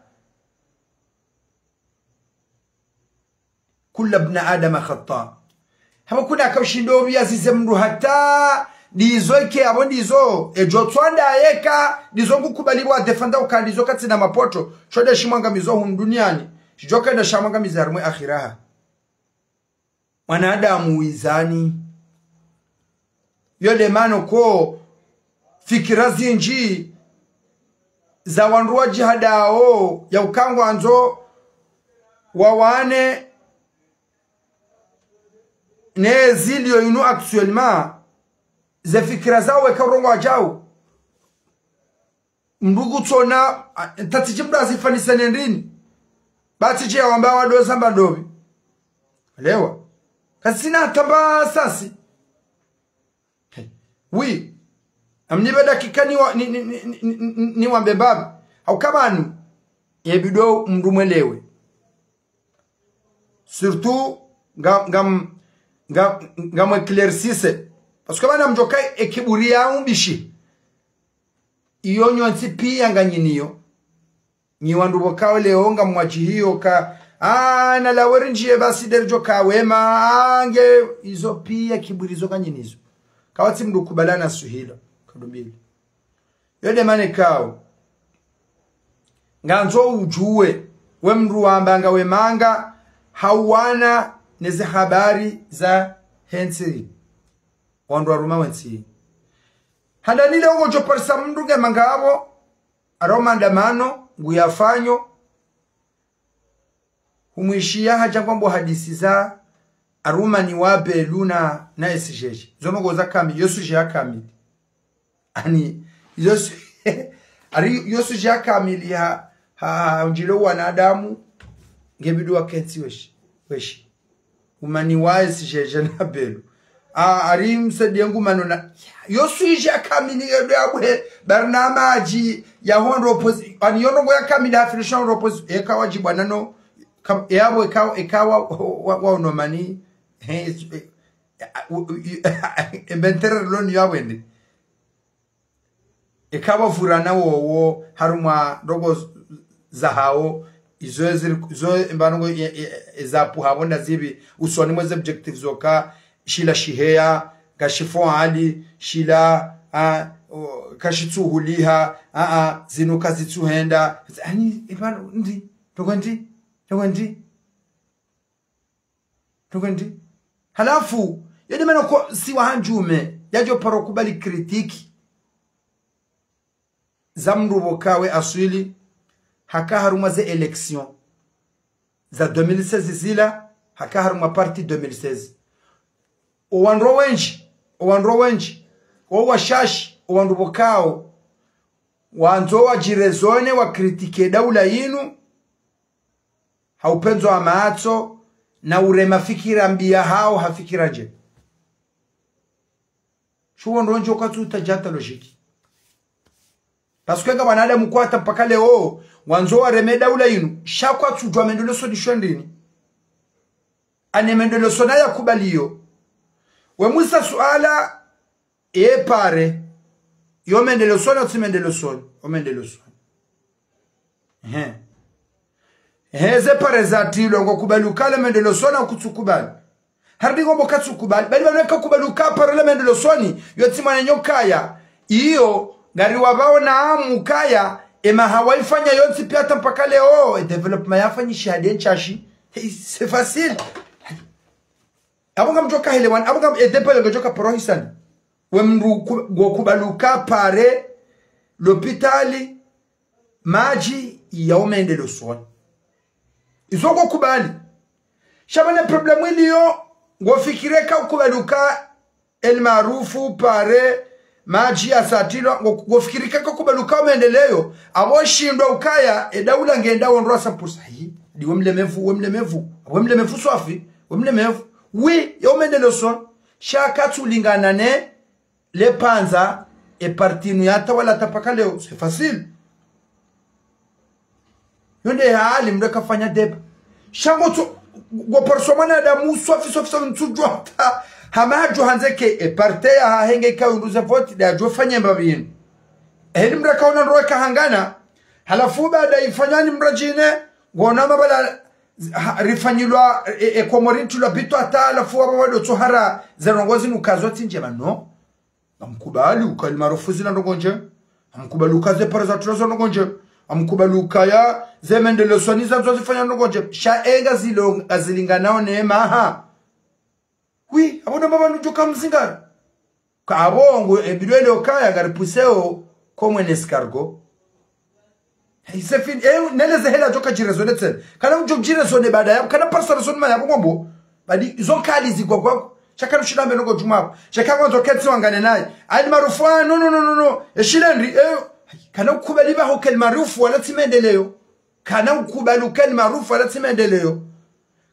كل ابن آدم خطاء. Hapvo kuna kaushindzi obi yazize mndru hata ndizo ike apvo ndizo. Edjo tswanda yeka ndizo ngukubali wa défendre uka ndizo katsina mapoto. Sho nde shimwangamizo hunu duniani, shidjo kenda shamwangamiza harumwa akhiraha. Mwanadamu wizani. Yo nde mana ko fikira zindji za wandru wa jihadao ya uka ngwandzo wawane ne zilio inu actuellement, ze fikira zawo weka urongoa djau. Mndru kutsona, a, tatsidji mndru azifanisa ne ndrini. Ba tsidji ya wamba wandru zamba ndopvi. Lewa. Kasina tamba sasi. Hey. Oui. Amnibe dakika ni wa, ni, ni wambe mbapvi. Hauka pvanu, ye bidi mndru mwelewe. Surtout, nga, nga, nga, ngamwe éclaircisse. Parce que pvanu mdjoka ekiburi ya umbishi. Iyo nyontsi piya nganyiniyo. Nyi wandru pvo kao leo ngamwadjihiyo ka, ah, na laweri ndjiye basi nde ridjo ka wema, ah, nge, izo piya kiburi zo nganyinizo. Kawatsi mndru kubala na suhilo, kadumbili. Yo nde mana kao. Ngandzo udjuwe, we mndru wamba ngawe manga, hauwana neze habari za hentsi. Wandru waruma wentsi. Handani leo ngodjo parisa mndru nge manga apvo, aro maandamano, nguyafanyo, humwishiya hadja ngwambo hadisi za arumani wa Belu na, na S G G. Zo ndrongoo za kamili, yo sujet ya kamili. Ani, yo su-, ari, yo sujet ya kamili ha, ha, ha, undjile wanadamu, nge bidi wakentsi weshi, weshi. Umani wa S G G na Belu. A, ari msaidiye ngumano na, yo sujet ya kamili nge bidi abwe, barnamaji, ya hondro opposi-, ani yo ndrongoo ya kamili hafirisha hondro opposi-, eka wadjibwana no, kam-, e apvo eka, eka wa, wa, wa unomani, he, e, e, a, u, u, u, e, bentere loni yo apvwende. Eka pvwa vurana wowo, harumwa ndrongoo z-, zahawo, izo eziri, izo emba ndrongoo e, e, e, zapvuha pvo nda zipvi, usoni mweze objectifs zoka, shila shiheya, kashifo hali, shila, a, o, kashitsuhuliha, a, a, zinu kazitsuhenda. Ani, emba ndri, ndrongoo ndri, ndrongoo ndri. Tukendi. Halafu, yo nde mana ko si wa handjume, yadjo paro kubali critique za mndru pvo kawe aswili, haka harumwa ze élections za deux mille seize zila, haka harumwa parti deux mille seize. O wandru wendji, o wandru wendji, o washashi, o wandru pvo kawo, wandzo wadjirezone wa critique daula yinu, ha upvendzo wa matso, na urema fikira mbi yahawo ha fikira ndjema. Shuwo ndrongoo kwatsu utadjata logique. Parce que nga wanadamu kwata mpaka leo, wandzo wareme daula yinu, sha kwatsudjuwa mendeleo solution ndrini. Ane mendeleo sona ya kubaliyo. We musa suala, e pare, yo mendeleo sona, tsi mendeleo sona, o mendeleo sona. Ehe. Ehe, ze pare zatilwa ngo kubali ukaya le mendeleo sona, kutsukubali. Harudi ngombo katsukubali, bali pvanu eka kubali uka pare le mendeleo soni, yo tsi mwana nyo kaya, iyo, ngari wapvao na amu kaya, e maha wayifanya yontsi piya hata mpaka leo, e développement yafanyishiha hadi ntsashi. Hey, c'est facile. Apvo ngamdjoka helewana, apvo ngam edepele ngamdjoka porohisani. We mndru ku-, ngo kubali uka pare, lopitali, madji, ya o mendeleo soni. Izo ngo kubali. Sha pvanu problème iliyo, ngo fikiri eka ukubali uka El Maarufu, pare, Madji yasatilwa, ngo, ngofikiri kaka kubaluka maendeleo, apvo shindwa ukaya, e daula ngenda wondro wa cent pour cent. Hi, ndi we mlemevu, we mlemevu, we mlemevu swafi, we mlemevu. Oui, yo maendeleo so, sha katsulingana ne, le pvandza, e parti inu yatawala hata mpaka leo, c'est facile. Yo nde hali mndru kafanya débat. Sha ngo tso, ngo parisa mwanadamu swafi, swafi, swafi, ntsudjuwa hata, hama hadjo handze ke, e parti yahahe nge ikawunduze vote, nde yadjo fanye mbapvi inu. Heli mndru kaona ndro kahangana, halafu baada ifanyani mradjine, ngona mabala, ha, rifanyilwa, e, e, Komori ntulwa bito hata, halafu wapvo wado tsohara, ze ndrongoo zinu kazo tsi ndjema, non. Ngamkubali ukaya le marufuku zila ndrongoo ndje. Ngamkubali ukaya ze pare zatulwa zila ndrongoo ndje. Ngamkubali ukaya ze maendeleo swafi zandzwa zifanya ndrongoo ndje. Sha e ngazilo, ngazilinganao ne maha. Oui, apvo ndo mbapvi ndjo kamzingara. Ka apvo ngo, e bidwele ukaya ngari pousseo comme un escargot. Hey, c'est fini. Eh, nele ze hela djo kadjiraisonner tsena. Kana udjo djiraisonner baada yapvo, kana parisa raisonnement yapvo ngombo. Badi, izo nkali zigwa kwako. Sha kana ushinda mbe ndrongoo djumwa hapvo. Sha kana wandzo ketsi wangane naye. Ayi le marufuku, ah, non, non, non, non, non. E shile ndri, eh, kana ukubali pvaho ke le marufuku wala tsi maendeleo. Kana ukubali ke le marufuku wala tsi maendeleo.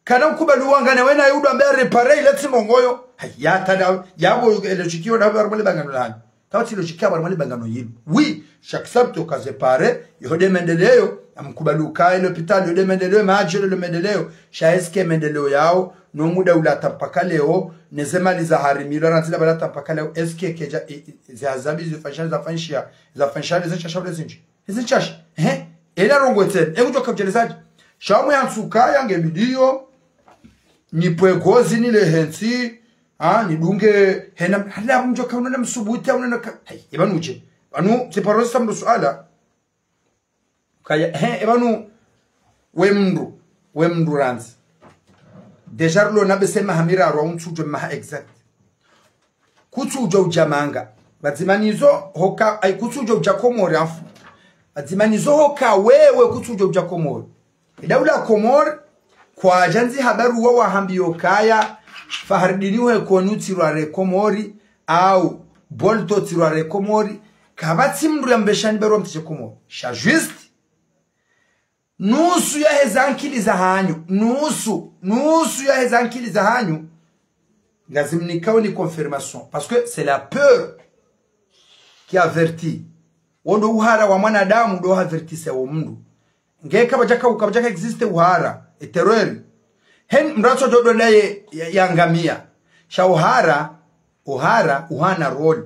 Kana ukubali wangane wena yudo ambe réparer ile tsi ndrongoo yo. Hayi, ya tada, yapvo, e logique yo, ndapvo, harumwa le bangano lahanyu. Kapvatsi logique ya harumwa le bangano linu. Oui, j'accepte ukaya ze pare, yo nde maendeleo, ngamkubali ukaya le hôpital, yo nde maendeleo, madji, yo nde maendeleo. Sha est-ce que maendeleo yawo, no muda ula hata mpaka leo, ne ze mali zaharimilwa, randzi la bala hata mpaka leo, est-ce que kedja, e, e, ze hazi zipvi zifanyisha, zafanyisha, zafanyisha, ze ntsasha ule zindji. Ezi ntsasha. Eh? Ela ndrongoo tsena. E udjo kamdjelezadje. Sha mwe hantsuka yange bidiyo. Nipve gozi nile hentsi. Ah, nidunge hena. Hala mdjo kauna na msubuti, auna na ka. Hey, eba nuje. Pvanu, tsi paro sa mndru suala. Kaya, he, eba nu, we mndru, we mndru randzi. Déjà rilo na bese maha miraru au ntsudjo maha exact. Kutsudjo udja manga. Pvadzima nizo hoka, ayi kutsudjo udja Komori afu. Pvadzima nizo hoka wewe kutsudjo udja Komori. Idaula Komori, kwadjandzi habaruwa wahambiyo kaya, Fahardini we konu tsi rware Komori, au Bolto tsi rware Komori, kapvatsi mndru yambeshani baruwa mtije Komori. Sha juste, nusu yahe ze ankili zahanyu, nusu, nusu yahe ze ankili zahanyu, ngazimnikao ni confirmation. Parce que c'est la peur qui avertit. Wo ndo uhara wa mwanadamu ndo avertise wo mndru. Nge kapvadjaka, kapvadjaka existe uhara, e terreur. Hen mndru atso djodo ndaye ya, yangamia. Sha uhara, uhara, uhana rôle.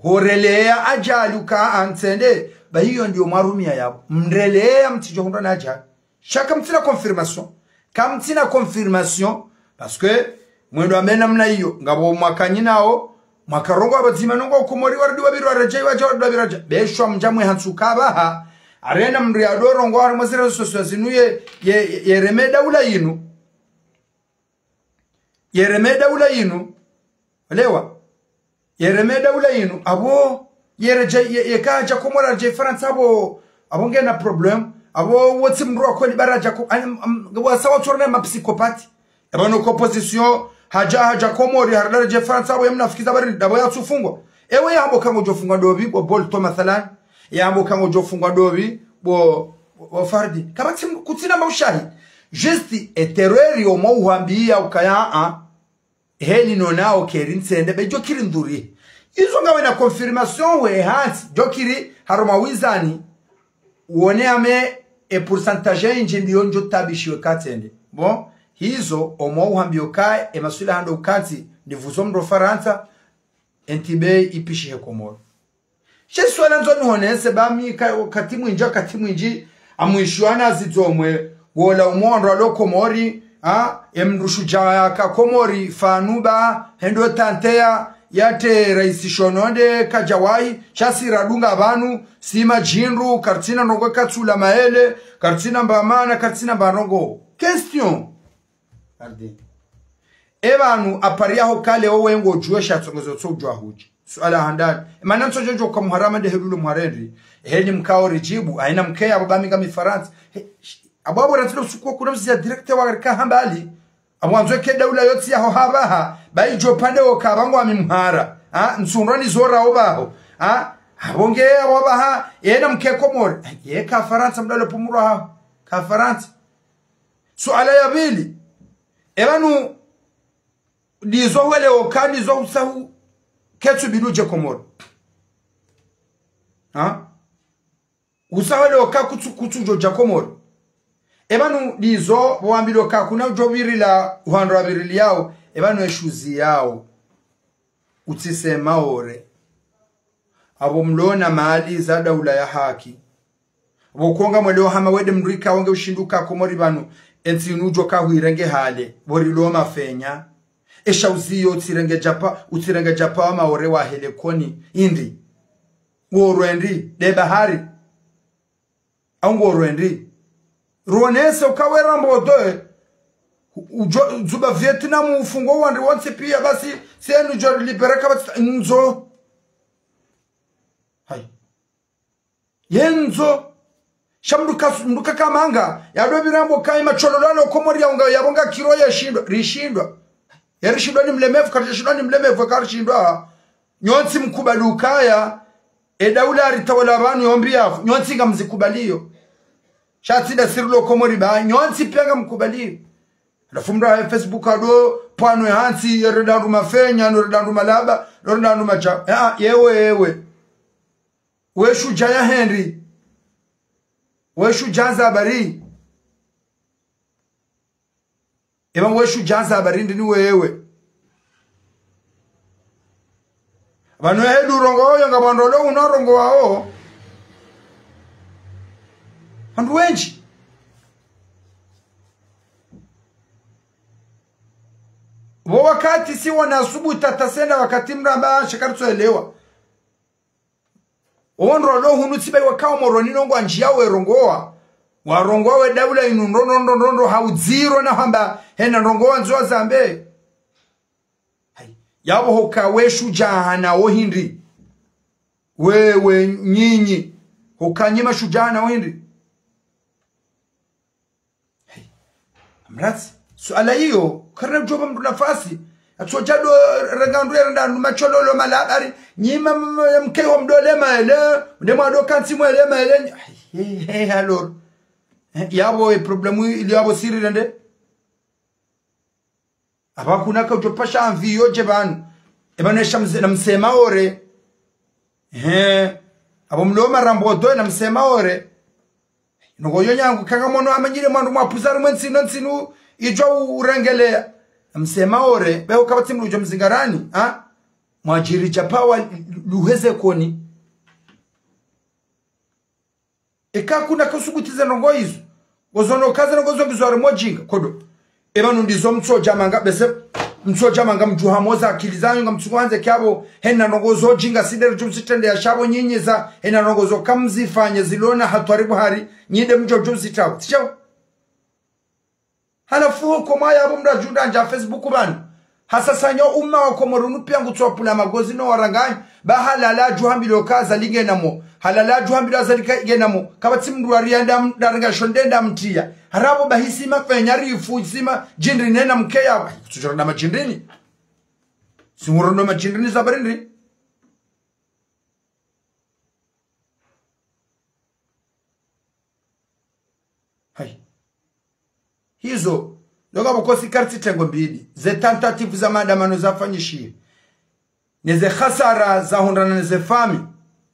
Horeleya ajali uka antsende, ba iyo ndiyo mwarumia yapvo. Mreleya mtsidjo hundra na ajali. Sha kamtsina confirmation. Kamtsina confirmation, parce que mwendo ambe namna iyo, ngapvo mwaka nyinao, mwaka rongoa pvadzima nongo Komori warudi wapviri waredjei wadja warudi wapviri wadja. Beshwa mdja mwe hantsuka pvaha, arena mndru yado rongoa harimwa ze réseaux sociaux zinu ye, ye, ye, yereme daula yinu. Yereme daula yinu. Elewa. Yereme daula yinu. Apvo, yeredje, ye, yeka hadja Komori aredjei Farantsa apvo, apvo ngena problème. Apvo wotsi mndru wa kweli bara hadja ko, ani, am, wasa watsorana ma psychopathe. Eba no opposition, hadja, hadja Komori, harudi aredjei Farantsa apvo ye mnafikiza bari, ndapvo yatsufungwa. Ewe yahamba uka ngodjofungwa ndopvi, bo Bolto mathalan. Yahamba uka ngodjofungwa ndopvi, bo, bo, bo Fahardini. Kapvatsi, kutsina maushahidi. Juste, e terreur yo mwa uhwambiya ukaya, ah. Heli nonao keri ntsende, be djo kiri ndhuri. Izo ngawe na confirmation we hantsi, djo kiri harumwa wizani, wone ame e pourcentage indji ndiyo ndjo tabishiwe katsende. Bon, hizo, omwa uhambiyo kaye, e maswila hando ukantsi, ndivuzo mndro Farantsa, enti be ipishihe Komoro. She suala ndzo nihonese ba mi ka, wakati mwindji, wakati mwindji, amwishiwa na zidzomwe, wola umondro alo Komori, ha, emndru shujaa yaka Komori, fanu ba, hendo tantea, yate raisi shononde, kadjawahi, sha si radunga pvanu, si madjindru, karitsina ndrongoo katsula maele, karitsina mbamana, karitsina mbanongo. Question. Ardi. E pvanu, apariya ho kale owe ngodjuwe sha tsongezo tso udjuwa hudji. Suala handani. E mana ntsodjo djo ka muharama nde helulo muharendri. Heni mkao ridjibu, haina mkeya apvo ba mi ngami Farantsa. He, sh-, apvo apvo rantsilo usuku wa kuna mziya direct wa rika hambali. Apvo andzo ke daula yotsi yaho hapvaha, ba idjo pvande wo ka pvangu ami muhara. Ha, ntsundrwa ni zora obaho. Ha, abonge ya wabaha, yena mke Komori. Ye ka Farantsa mdalo pumurwa ha. Ka Farantsa. Suala ya pvili. Eba nu ndizo hwele oka, ndizo usahu, ketsu bidi udje Komori. Ha? Usahu hwele oka kutsu, kutsu djo dja Komori. Eba nu ndizo wambilwa ka kuna udjo birila, uhando wa birili yao. Eba nu eshuzi yao. Utsise Maore. Abo mlona mali za daula ya haki. Abo konga mwelewa hama wende mrika wonge ushinduka Komori banu. Entsi inu djo ka huirenge hale. Bo rilo mafenya. Esha uziyo utsirenge djapa, utsirenge djapa wa Maore wa hele koni. Indi. Ngorwe ndi, de bahari. Au ngorwe ndi. Rwonese uka we rambo doe. Udjo, dzuba Vietnam ufungo wandru wontsi pia basi, si enu djo libérer ka batsi ndzo. Hayi. Yendzo. Sha mdru ka, mdru ka kamanga. Yado birambo kayi machololo alo Komori ya unga, yabonga kiro ya shindwa. Rishindwa. Yarishindwa ni mlemevu, karishindwa ni mlemevu, karishindwa. Nyontsi mkubali ukaya, e daula ritawala banu yombi yafu. Nyontsi ngamzikubaliyo. Sha tsi nda sirilo Komori ba, nyontsi pia ngamkubaliyo. Halafu mdru ha Facebook ado, pvanu ya hantsi, yere dandu mafenya, no re dandu malaba, no re dandu macha. Ya, yewe, yewe. We shudja ya hendi. We shudja za habari. Eba we shudja za habari ndi ni wewe. Banu ya hedu rongowa yo nga bwandolo uno rongowa o. Wandru wendji. Bo wakati si wana subuta tasenda wakati mramba shakari tsoelewa. Ondro lo hunu tsibai wakao Moroni nongo andjia we rongowa. Warongowa we daula inu ndo, ndo, ndo, ndo, ndo, ha udziro na hamba hena ndrongowa ndzo wa zambe. Hayi. Yabo hoka we shudja hana wo hindri. Wewe nyinyi. Hoka nyi mashudja hana wo hindri. Hey. Amratsi. Suala iyo, karina djoba mdru nafasi. Atsodja do renga ndru ya renda ndru machololo mala habari. Nyi ma, ma, ma, ya mke wa mdole maele. Nde mwado kantsi mwele maele. Hey, hey, hey, alors. Eh, yabo e problème ili yabo siri rende. Aba kuna ka udjo pasha anvi yo dje banu. E banu esha mze, na msema ore. Ehe. Abo mlo marambo do na msema ore. Nongo yo nyangu kanga mono amanyire mwandru mwapuza rumwe ntsinu, ntsinu idjo urengeleya. Na msema ore. Be ukaba tsi mdru djo mzingarani. Ha? Mwadjiri dja pawa luheze koni. Eka kuna ka usubutize ndrongo izo. Ngozo no kaze ndrongo zo ngizo harimwa djinga. Kodo. Eba nu ndizo mtsodja manga bese. Mtsodja manga mdjuha moza akili zanyu nga mtsuko handze kiabo. Hena ndrongo zo djinga sidere djumsitende ya shabo nyinyi za. Hena ndrongo zo kamzifanye zilona hatwari buhari. Nyi nde mdjo djumsitabo. Tsi shabo. Halafu ho komwa yabo mdru adjunda ndja Facebook banu. Hasasanya umma wa Komori unu pia ngutso pula magozi no waranganyi. Ba halala adjuhambilwa ka Azali ngena mo. Halala adjuhambilwa Azali ka ngena mo. Kabatsi mdru wariya nda m-, nda renga shonde nda mtriya. Harabo bahisi mafenya rifu isima djindri nena mke yabo. Kutsudjora nda madjindrini. Singuro ndo madjindrini za barindri. Hayi. Hizo, ndo ngapvo kosi kartsi tengo mbili. Ze tentative za maandamano zafanyishiha. Ne ze hasara zahundrana ne ze fami.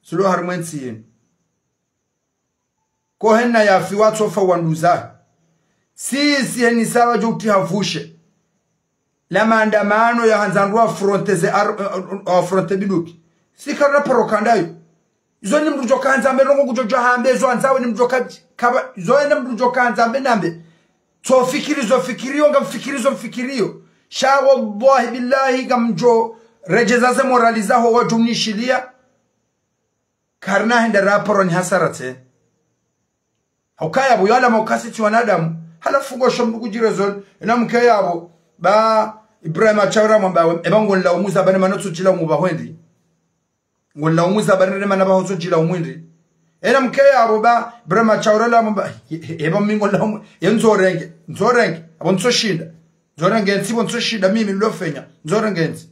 Zilo harimwa entsi yinu. Ko hena yafi watsofa wanduza. Si, si heni sawa djo uti havushe. La maandamano ya handza ndru afronte ze ar-, afronte biduki. Si karina propaganda yo. Izo ni mdru djo kandza mbe ndrongo kudjo djo hambe, zo andzawe ni mdru djo ka-, kaba, zo ene mdru djo kandza mbe nambe. Tso fikiri zo fikiriyo, nga mfikiri zo mfikiriyo. Sha wallahi billahi nga mdjo redjeza ze morali zaho wadjo mnishiliya. Karina henda raporo ni hasara tse. Haukaya bo yala maukasi tsi wanadamu. Halafu ngosho mdru kudjire zol. Ena mke yabo. Ba Ibrahima Traoré mwamba we. Eba ngo nlaumu za bani mana tso djilaumu ba hwendi. Ngo nlaumu za bani mana ba hotso djilaumu hwendi. Ena mke yabo ba Ibrahima Traoré la mwamba. He, he, eba mi ngo nlaumu. Ye ndzo renge. Ndzo renge. Abo ntso shinda. Ndzo renge ntsi bo ntso shinda. Mimi nlo fenya. Ndzo renge ntsi.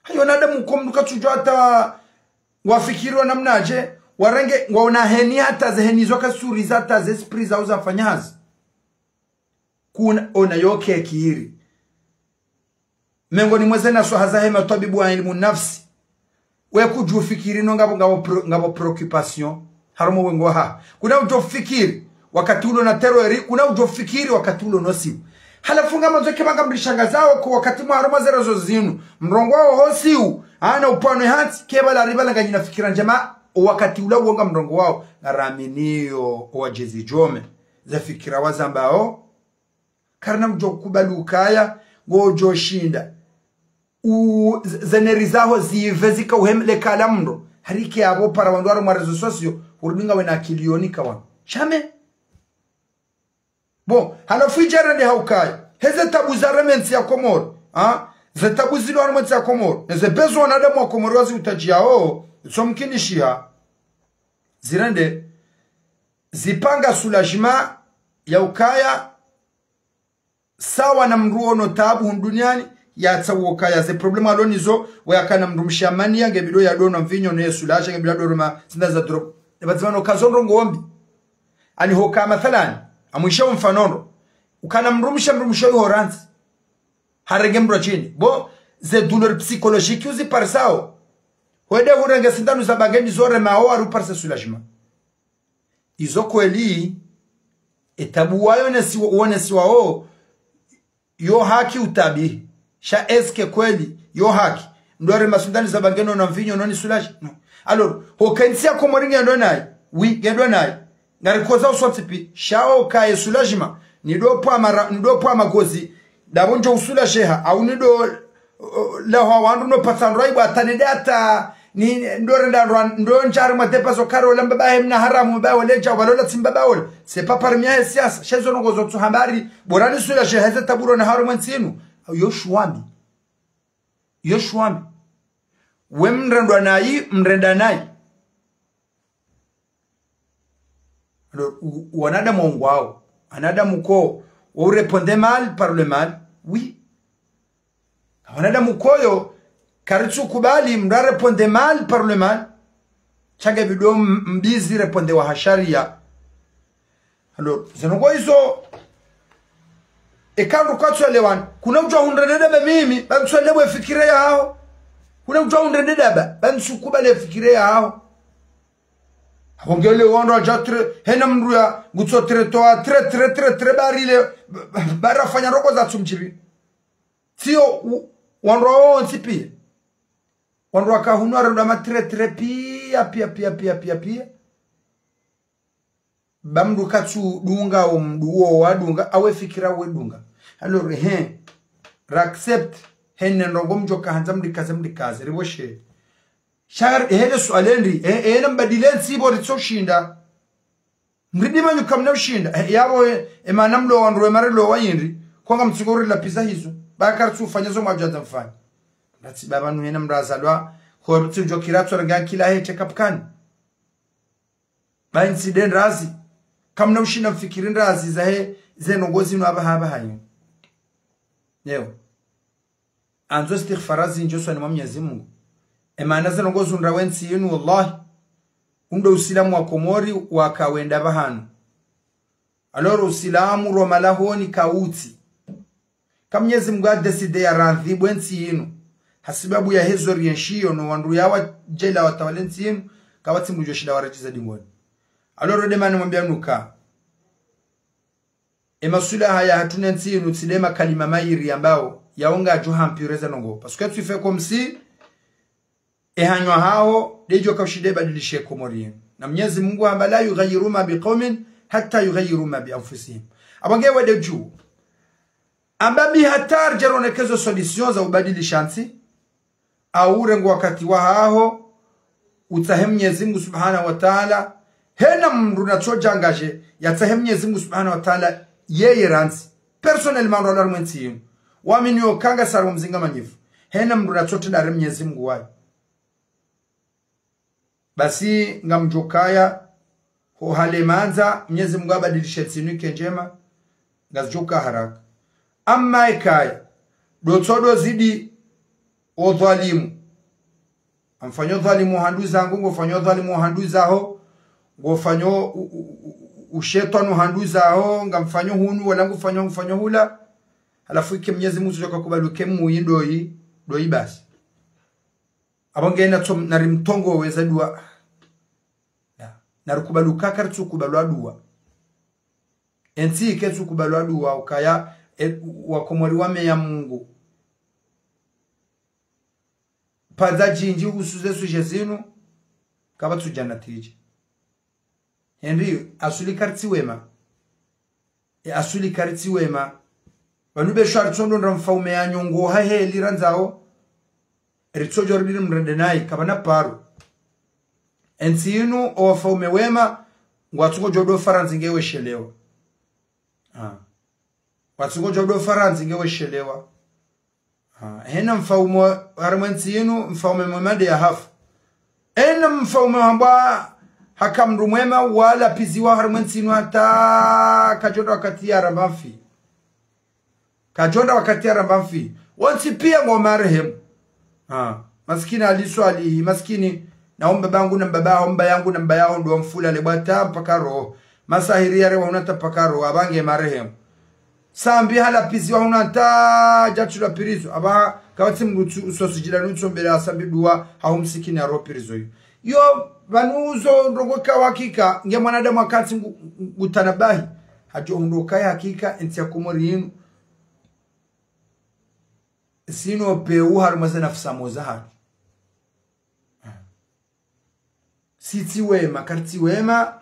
Hayo wanadamu ko mndru katsudjuwa hata wafikiri wa namnaje, warenge, ngwaona heni hata ze heni zo kasuri za hata ze esprit zao zafanya hazi. Kuna ona yo kekiri. Mengoni mwa ze naswaha zahe matwabibu wa ilmu nafsi. We kudjufikiri no ngapvo, ngapvo pro-, ngapvo préoccupation. Harumwa wengo ha. Kuna udjofikiri wakati ulo na terreur, kuna udjofikiri wakati ulo no siu. Halafu ngamwandzo eka pvanga mrishangazao ko wakati mwa harumwa ze réseaux zinu. Mrongowao ho siu. Ana upvanu hatsi, kepvala ripvala nganyina fikira ndjema, o wakati ula uwo ngamrongowao. Ngaraminiyo, o wadjezi djome. Ze fikira wazambao. Karina mdjo kubali ukaya, ngodjo shinda. U, z-, ze nervi zaho zive zika uhemle kala mndro. Hari eka yapvo para wandru harumwa réseaux sociaux, hurudi ngawe na akili yo nika wanu. Jamais. Bon, halafu idjara nde ha ukaya. Heze tabu zarema entsi ya Komori. Ha? Ze tabu zilo harumwa entsi ya Komori. Neze besoin wanadamu wa Komori waziutadjiyao. Tso mkinishiha. Zirende. Zipvanga soulagement ya ukaya. Sawa na mndru ono tabu hunu duniani, yatsaha ukaya ze problème alo nizo, we akana mndru mshe amani ya nge bidi yadonwa mvinyo ne soulager, nge bidi yadonwa ma, zinda za drop. Ne pvadzima no kazo ndrongo mbi. Ani hoka mathalani, amwishe mfano ndro. Ukana mndru mshe, mndru mshe yuho randzi. Harenge mndru wa chini. Bo, ze douleur psychologique uziparisao. Hwende hurenge sindanu za bange nizo remao, ari uparise soulagement. Izo kweli, e tabu wayo nesiwa, wonesiwao, yo haki utabi. Sha est-ce que kweli, yo haki. Ndo arema sindanu za bange no na mvinyo no ni soulager? Non. Alors, hoka entsi ya Komori ngendo nayi. Oui, ngendo nayi. Ngarikozao sontsi pi. Sha hoka ye soulagement. Nido pvwa mara, nido pvwa magozi. Ndapvo ndjo usoulager ha. Au nido, o, laho wandru no patsa ndrwa ibwa hata nende hata. Ni, ndo renda ndrwa, ndo ndjari mwa depa zo kare ola mbaba he mna haramu, mbaba ole ndja, walola tsi mbaba ole. C'est pas parmi ya siasa. Sha izo ndrongo zo tsu hambari. Bora ni soulager heze tabu ro na harumwa entsi inu. Yo shuwambi. Yo shuwambi. We mrendwa nayi, mrenda nayi. Alors, u-, wanadamu ngwao. Wanadamu ko, ou répondez mal par le mal. Oui. Wanadamu koyo, karitsu kubali, mndru a répondre mal par le mal. Sha nge bidi m-, mbizi répondre wa ha sharia. Alors, ze ndrongo izo, eka ndru kwatsu elewana. Kuna udjuwa hundre ndedaba mimi, ba ntsu elewe fikira yaho. Kuna udjuwa hundre ndedaba, ba ntsu kubali fikira yaho. Apvo ngele wandru wadja tre, hena mndru ya, ngutso tre toa, tre, tre, tre, tre, bari le, ba-, ba-, bari afanya ndrongo za tsu mdjibi. Tsiyo, u-, wandru wontsi piya. Wandru waka hunu warendwa ma tre, tre, piya, piya, piya. Ba mndru katsu dunga, o mndru wo wadunga, awe fikira we dunga. Alors, he, ra accepte, hene ndrongo mdjo kahandza mdikaze, mdikaze, riboshe. Sha, hele suala ndri, he, hena mbadile ntsi bo ritso shinda. Mridi manyu kamna ushinda, he, yapvo, he, emana mlo wandru we mare lo wayindri, kwanga mtsiko uri lapviza hizo, ba karitsu fanya zo mwadjadza mfanya. Ndatsi baba nu hena mndru azalwa, ho tsi udjo kiratso ranga kila he teka pvukani. Ba ntsi nde ndrazi. Kamna ushinda mfikiri ndrazi zahe, ze ndrongo zinu apvaha apvaha yo. Leo. Andzo istighfara zindji usoni mwa Mnyezi Mungu. Emana ze ndrongo zundra we ntsi yinu, wallahi. Undo usilamu wa Komori waka wenda pvahanu. Alors usilamu ro malahoni kautsi. Ka Mnyezi Mungu a décidé ya randhibwe ntsi yinu. Hasibabu ya hezo rienshiyo no wandru ya wadjela watawale ntsi yinu, kawatsi mdru djo shinda waredjiza dingoni. Alors nde mana mwambia nuka. Emaswilaha ya hatru ne ntsi yinu tsi nde makalima mayiri yambao, yaonga djo hampireza ndrongo. Parce que tu fais comme si, ehanywa haho, ndedjo kaushinde badilishe Komori yinu. Na Mnyezi Mungu hamba, لا يغيروا ما بقوم حتى يغيروا ما بأنفسهم. Apvo nge wende dju. Amba mi hata ridjaronekezo solution za ubadilisha ntsi, au urenge wakati wahaho, utsahe Mnyezi Mungu Subhanahu wa Ta'ala, hena mndru natso djangaje, yatsahe Mnyezi Mungu Subhanahu wa Ta'ala, yeye randzi. Personnellement, ndo harumwa entsi yinu. Wamini yo kanga sari wa mzinga manyifu. Hena mndru natso tenda hari Mnyezi Mungu waye. Basi ngamdjo kaya, ho hale mandza, Mnyezi Mungu abadilishe ntsi yinu ike ndjema, ngazidjo ka haraka. Amma ekaya, ndo tsodo zidi, o dhwalimu. Ngamfanyo dhwalimu ha nduzahangu, ngofanyo dhwalimu ha nduzaho, ngofanyo u-, u-, u-, u-, ushetwani ha nduzaho, ngamfanyo hunu, wala ngufanyo, ngufanyo hula. Halafu ike Mnyezi Mungu tsudjoka kubali uke muyi ndoyi, ndoyi basi. Apvo nge natso, nari mtrongo weza dua. Ya. Nari kubali uka karitsu kubalwa dua. Entsi ketsu kubalwa dua ukaya, e, wakomori wameya Mungu. Pvandza djindji uhusu ze suje zinu, kapvatsu dja natija. Henri, asuli karitsi wema. E asuli karitsi wema. Pvanu be shwari tsondo ndra mfaume ya nyongo ha heli randzao. Ritsodjo ribiri mrende nayi, kapvana paro. Entsi inu, o wafaume wema, ngwatsungo djo do Farantsa nge weshelewa. Ah. Ngwatsungo djo do Farantsa nge weshelewa. Ah, hena mfaume harimwa entsi inu, mfaume mwema nde ya hafu. Hena mfaume hambwa haka mndru mwema, wala piziwa harimwa entsi inu hata kadjo ndo wakati ya ramba mfi. Kadjo ndo wakati ya ramba mfi. Wontsi piya ngo marehemu. Ah, masikini Ali Swalihi, masikini na o mbaba yangu na mbaba yaho, mbaba yangu na mbaba yaho, ndo wamfula le bwata mpaka roho. Masahiri yare wahuna ta mpaka roho, apvange marehemu. Sambi halapiziwa huna ta djatsulwa pirizo. Apva kapvatsi mndru tsu-, usosi djila nutsombela Sambi dua, haho msikini yaro pirizo yo. Yo, pvanu zo ndrongo ka hakika, nge mwanadamu akantsi ngu-, ngu-, ngutanabahi. Hadjo hundro kaya hakika, entsi ya Komori inu. Sinu peu harimwa ze nafsi moja hatru. Sitsi wema, karitsi wema,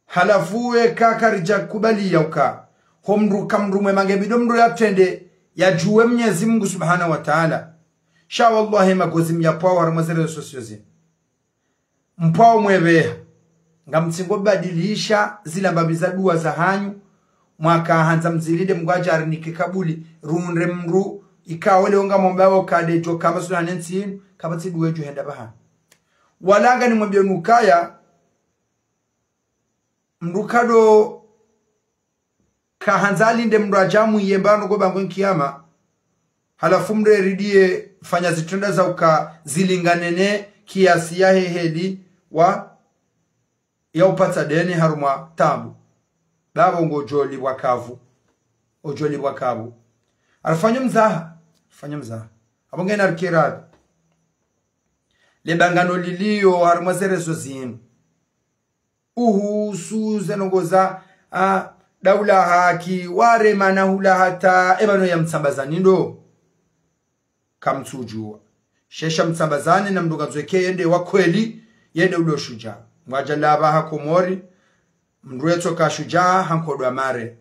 halafu eka karidja kubali ya uka. Ho mndru ka mndru mwema nge bidi mndru yatrende, yadjuwe Mnyezi Mungu Subhanahu wa Ta'ala. Sha wallahi magozi myapvwao harimwa ze réseaux sociaux zinu. Mpvwao mwebeha. Ngamtsingo badilisha zila mbapvi za dua zahanyu. Mwaka handza mzilinde Mungu yadje yarinike kabuli. Rundre mndru. Ikao leo ngamwambao kade djo kama suna ne ntsi inu. Kapvatsi dua djo henda pvahanu. Wala nganimwambiyeni ukaya. Mndru kado kahandza alinde mndru yadje yamwiye mbano ko bangweni kiyama. Halafu mndru eridie fanya zitrendwa za uka zilingane ne kiasi ya he heli wa ya upatsa deni harumwa tabu. Bapvo ngodjo lipvwa kavu. Odjo lipvwa kavu. Arifanya mzaha. Arifanya mzaha. Apvo ngena rikira. Le bangano lilio harumwa ze réseaux zinu. Uhusu ze ndrongo za, ah, daula haki, waremana hula hata, e pvanu ya Mtsambazani ndo. Kamtsudjuwa. Shesha Mtsambazani na mndru ngadzweke yende wa kweli, yende ulo shujaa. Ngwadja laba ha Komori, mndru etsoka shujaa, hankodwa mare.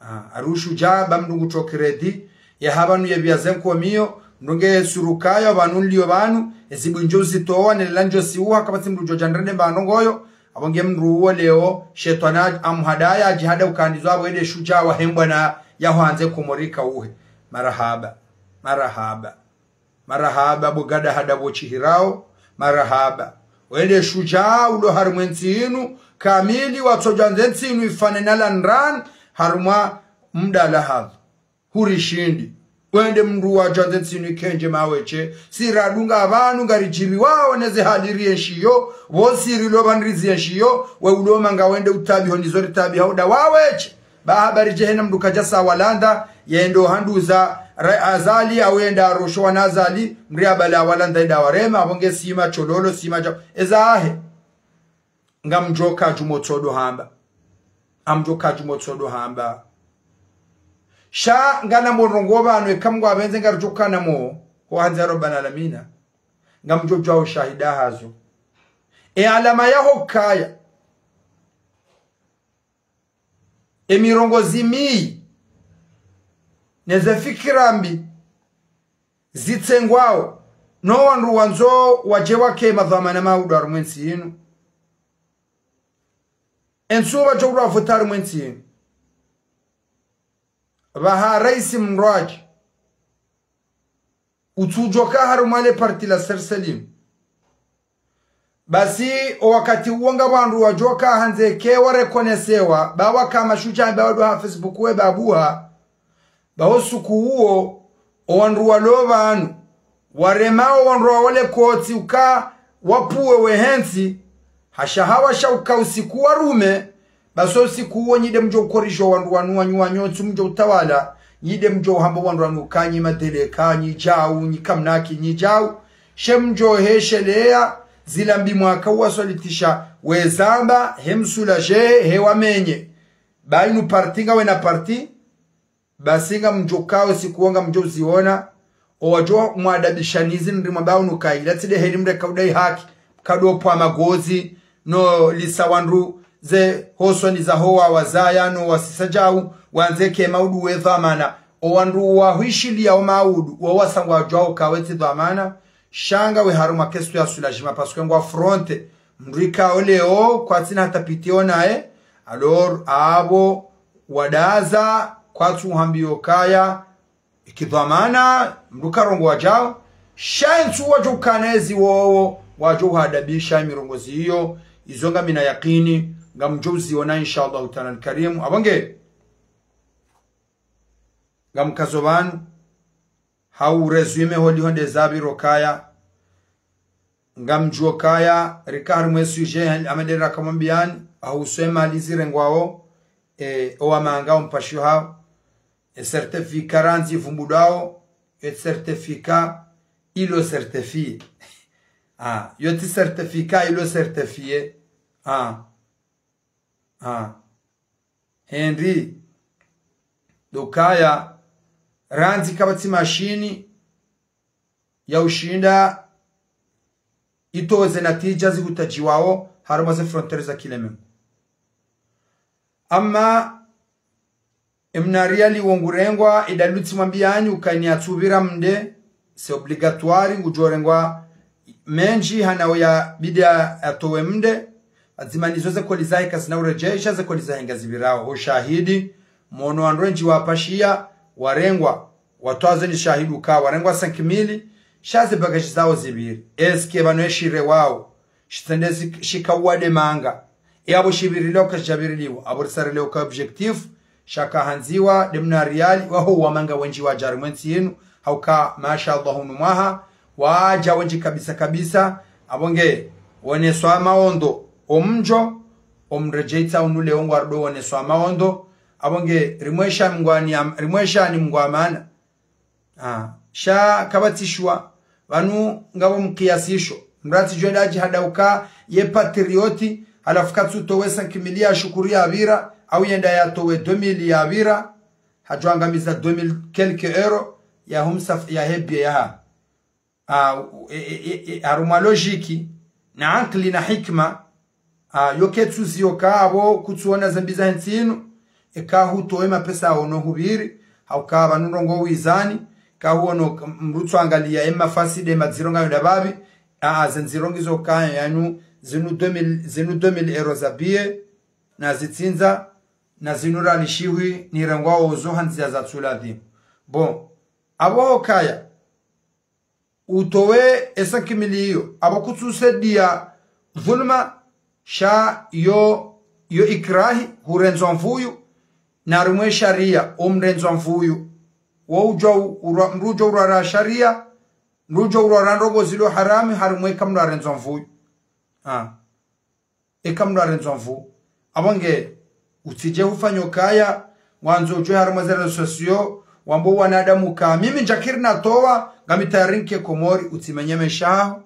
Ah, ari ushujaa ba mndru ngutso kredi, ya hapvanu ye pviya ze nkomiyo, mndru nge surukaya pvanu nlio pvanu, ezibwindjo uzitowa, ne lela ndjo siuha, kapvatsi mndru djo dja ndrende mbano ngoyo, apvo nge mndru uwo leo, shetwani amuhadaya, adjihada ukandizo apvo ende shujaa wahembwa na yaho handze Komori kauhe. Marahaba, marahaba. Marahaba, bo gada hada bo shihirao, marahaba. Wende shujaa ulo harimwa entsi inu, kamili watsodja ndze ntsi inu ifane na London, harimwa mdala hadhu. Hurishindi. Wende mndru wadja ndze ntsi inu ikendje maweshe, si radunga pvanu ngaridjipviwao ne ze hali rienshiyo, pvo si rilo pvanu rizienshiyo, we ulo manga wende utabiho nizo ritabiha uda waweshe. Ba habari dje hena mndru kadja sa walanda, yendo handuza, ra-, Azali, au yenda arosho wana Azali, mri abala walanda ida warema, apvo nge sima shololo, sima dja, eza ahe. Ngamdjo ka djumotsodo hamba. Ngamdjo ka djumotsodo hamba. Sha ngana mo ndrongo pvanu, eka Mungu apvendze ngaridjo kana mo, ho handza Rabbana Alamina. Ngamdjo djuwa ushahida hazo. E alama yaho kaya. Emirongozi miyi, ne ze fikira mbi, zitsengwao, no wandru wandzo wadje wake madhwamana maudu harumwa entsi inu. Entsu wadjo udwa futa harumwa entsi inu. Pvaha raisi mndru wadji. Utsudjoka harumwa le parti la Serselim. Basi, o wakati uwo nga wandru wadjoka handze ke warekonesewa, ba waka mashujaa, ba wadwa ha Facebook we babuha, ba o usuku uwo, o wandru walo pvanu, waremao wandru wa wale kotsi uka wapvuwe wehentsi, hasha hawa sha uka usiku warume, basi usiku uwo nyi nde mdjo ukoridjo wandru wanu wanyu wanyu ntsu mdjo utawala, nyi nde mdjo uhamba wandru wanu uka nyi madele ka nyi djau, nyi kamnaki nyi djau, she mdjo hesheleya, zila mbi mwaka uwaswalitisha, wezamba, he msula dje, he wamenye. Ba inu parti nga wena parti, basi ngamdjo kao siku wo ngamdjo uziona, owadjo mwadabisha nizi ndri mwamba unu kaila tsi nde heli mdre kaudai haki, mkado pvwa magozi, no lisa wandru ze hosoni za howa wazaya, no wasisa djau, wandze ke maudu we dhwamana, owandru wahwishiliya o maudu, wo wasa ngwadjuao ka we tsi dhwamana, sha ngawe harumwa kesto ya soulagement, parce que ngwa affronté, mdru ikao leo, kwatsina hata pitiyo naye, alors, apvo, wadaza, kwatsu uhambio kaya, ikidhwamana, mdru karongowa djao, sha ntsu wadjo ukana ezi wowo, wadjo uhadabisha mirongozi iyo, izo ngamina yakini, ngamdjo uziona, insha Allahu Ta'ala Al-Karim. Apvo nge, ngamkazo pvanu, hau résumé holiho nde zapviro kaya, ngamdjuo kaya, rika harimwe sujet, hali amade rakamwambiyani, ahusu emali zirengwao, e, owamanga ompasho hao, e certificat randzi ivumbudwao, e certificat ilo certifié. Ah, yo tsi certificat ilo certifié. Ah. Ah. Hindri, ndo ukaya, randzi kapvatsi mashini ya ushinda itowe ze natija zihutadjiwao harumwa ze frontières za kilemengu. Amma, emna riali wo ngurengwa, idalutsi mwambiyani, uka ini yatsupvira mde, c'est obligatoire, ngudjorengwa mendji, hana oya bidi ya, yatowe mde, pvadzima nizo ze koli zahe kazina uredjeisha, ze koli zahe ngazipvirao. Ho shahidi, mwono wandru wendji wapashiya, warengwa, watwazo ni shahidi uka, warengwa cinq mille, sha ze bagages zao zipviri. Est-ce que pvanu eshire wao, shitsende zi-, shika uwade manga. E apvo shipvirilwa uka shidjapviriliwa, apvo risarilwa uka objectif, shaka handziwa, nde mna riali, waho wamanga wendji wadja harimwe ntsi inu, hauka, masha Allah, unu mwaha, wadja wendji kabisa kabisa, apvo nge, woneswa maondo, omdjo, omredjeitsa unu leo ngwarudo woneswa maondo, apvo nge, rimwesha mngwani am-, rimwesha ni mngwamana. Ah, sha kapvatsi shuwa, pvanu ngapvo mkiyasisho. Mdru atsidjo enda adjihadauka ye patriote, halafu katsutowe cinq mille ya shukuru yapvira, au yenda yatowe deux mille yapvira, hadjo angamiza deux mille quelques euros, ya humsaf-, ya hebiye yaha. Ah, e, e, e, e, harumwa logique, na ankili na hikima, ah, yo ketsuziyo ka apvo kutsuona ze mbi zahe ntsi inu, eka hutowe mapesa ono hupviri, hauka pvanu ndrongo wizani, ka huono k-, mdru tsu angaliya emafasi nde madziro ngayo ndapvapvi, ah, ah, ze ndziro ngizo ka yanu, zinu deux mille, zinu deux mille euros za billet, na zitsindza, na zinu riali shihwi, nirengwao zo ha ndziya zatsu ladhimu. Bon, apvo hukaya, utowe e cinq mille iyo, apvo kutsusaidiya dhulma, sha yo, yo ikrahi, hurendzwa nvuu, na harimwe sharia, omrendzwa nvuu. Wo udjo u-, urwa-, mdru udjo urwara sharia, mdru udjo urwara ndrongo zilo harami, harimwe ka mdru arendzwa nvuu. Ah. Eka mdru arendzwa nvuu. Apvo nge, utsidje hufanya ukaya, wandzo udjuwe harumwa ze réseaux sociaux, wambe wanadamu ka, mimi ndjakiri natowa, ngami tayari nike Komori, utsimenye maesha yaho.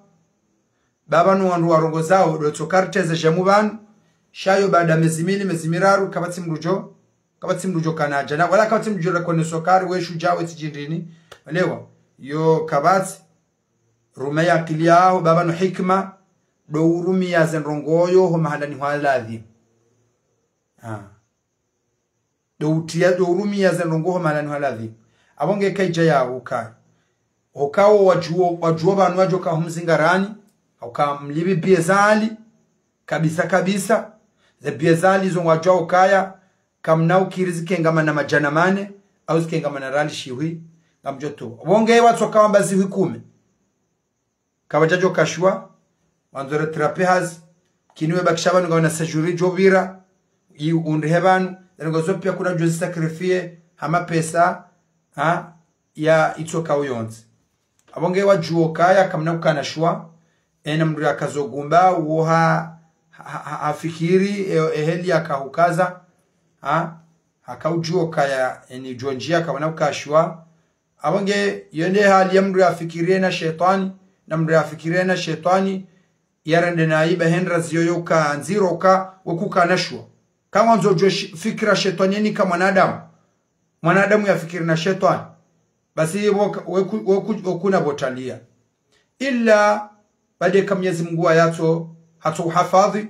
Ba pvanu wandru warongozao, ndo tsoka riteze djemu pvanu, sha yo baada mezi mili, mezi miraru, kapvatsi mdru djo, kapvatsi mdru djo kana adja na, wala kapvatsi mdru djo reconnaître uka ari we shudjaa we tsidjindrini, elewa, yo kapvatsi, rume ye akili yaho, ba pvanu hikima, ndo urumiya ze ndrongo yo ho mahalani hwa ladhimu. Ah. Ndo utiya, ndo urumiya ze ndrongo ho mahalani hwa ladhimu. Apvo nge kaidja ya ukaya. Hukao wadjuo, wadjuo pvanu wadjo ka humzingarani, hauka mlipvi billet za hali, kabisa kabisa, ze billet za hali zo ngwadjuao ukaya, kamna ukiri zikengamana madjana mane, au zikengamana riali shihwi, ngamdjo towa. Apvo nge watsoka wamba zihwi kume. Kapvadjadjo ka shuwa, wandzo retrape hazi, kini we bakisha pvanu ngawena séjour djo pvira, i undrihe pvanu, ze ndrongo zo piya kuna djo zi sacrifier, ha mapesa, ha, ya itsoka uyontsi. Apvo nge wadjuo kaya kamna ukana shuwa, ena mndru yakazogumba, uwo ha, ha, ha, hafikiri, e, eheli yakahukaza, ha, hakaudjuo kaya, eni djo ndjia kamna ukana shuwa. Apvo nge, yo nde hali ya mndru yafikiri ena shetwani, na mndru yafikiri ena shetwani, yarende na iba hendra ziyo yoka ndziro ka, wekukana shuwa. Kamwandzo djo shi-, fikira shetwani eni ka mwanadamu. Mwanadamu yafikiri na shetwani. Basi woka, weku, weku, wekuna botalia. Ila, bade ka Mnyezi Mungu wayatso, hatso uhafadhi,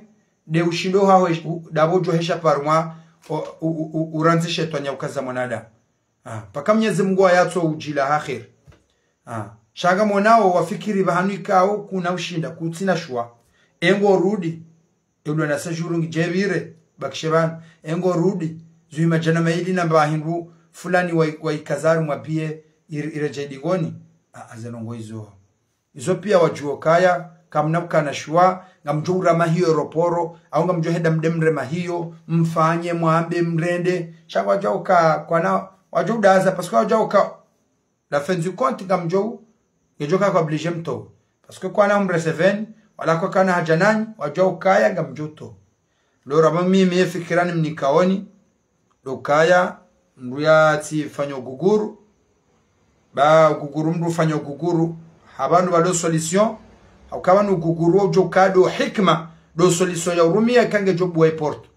de ushindo haho, u-, dapvo djo hesha parumwa, o, u, u, u, urandzi shetwani ya ukaza mwanadamu. Ah, paka Mnyezi Mungu wayatso udjila ha kheri. Ah, sha ngamonao wafikiri pvahanu ikao kuna ushinda, kutsina shuwa. Engo rudi, eulwa na séjour ngidjepvire, bakishe pvanu. Engo rudi, zuhi madjana mayili na mba hindru, fulani wa, wa ikazari mwa biye, ir-, iredje dingoni. Ah, aze ndrongo izo. Izo pia wadjuo kaya, kamna ukana shuwa, ngamdjo urama hiyo roporo, au ngamdjo henda mde mrema hiyo, mfanye, mwambe, mrende. Sha wadjuo ka, kwana, wadjuo udaza, parce que wadjuo ka, la fin du compte, ngamdjo, ngedjo ka kwa obligé mto. Parce que kwana humreceveni, wala kwa kana haja nanyi, wadjuo kaya, ngamdjo to. Lora ba mimi ye fikira nimnikaoni, ndo kaya, mndru yatsi fanya uguguru, ba uguguru mndru fanya uguguru, hapvanu pvalo solution, hauka pvanu uguguru wo udjo ka ndo hikima, ndo solution ya urumia ikange djo buwa e porte.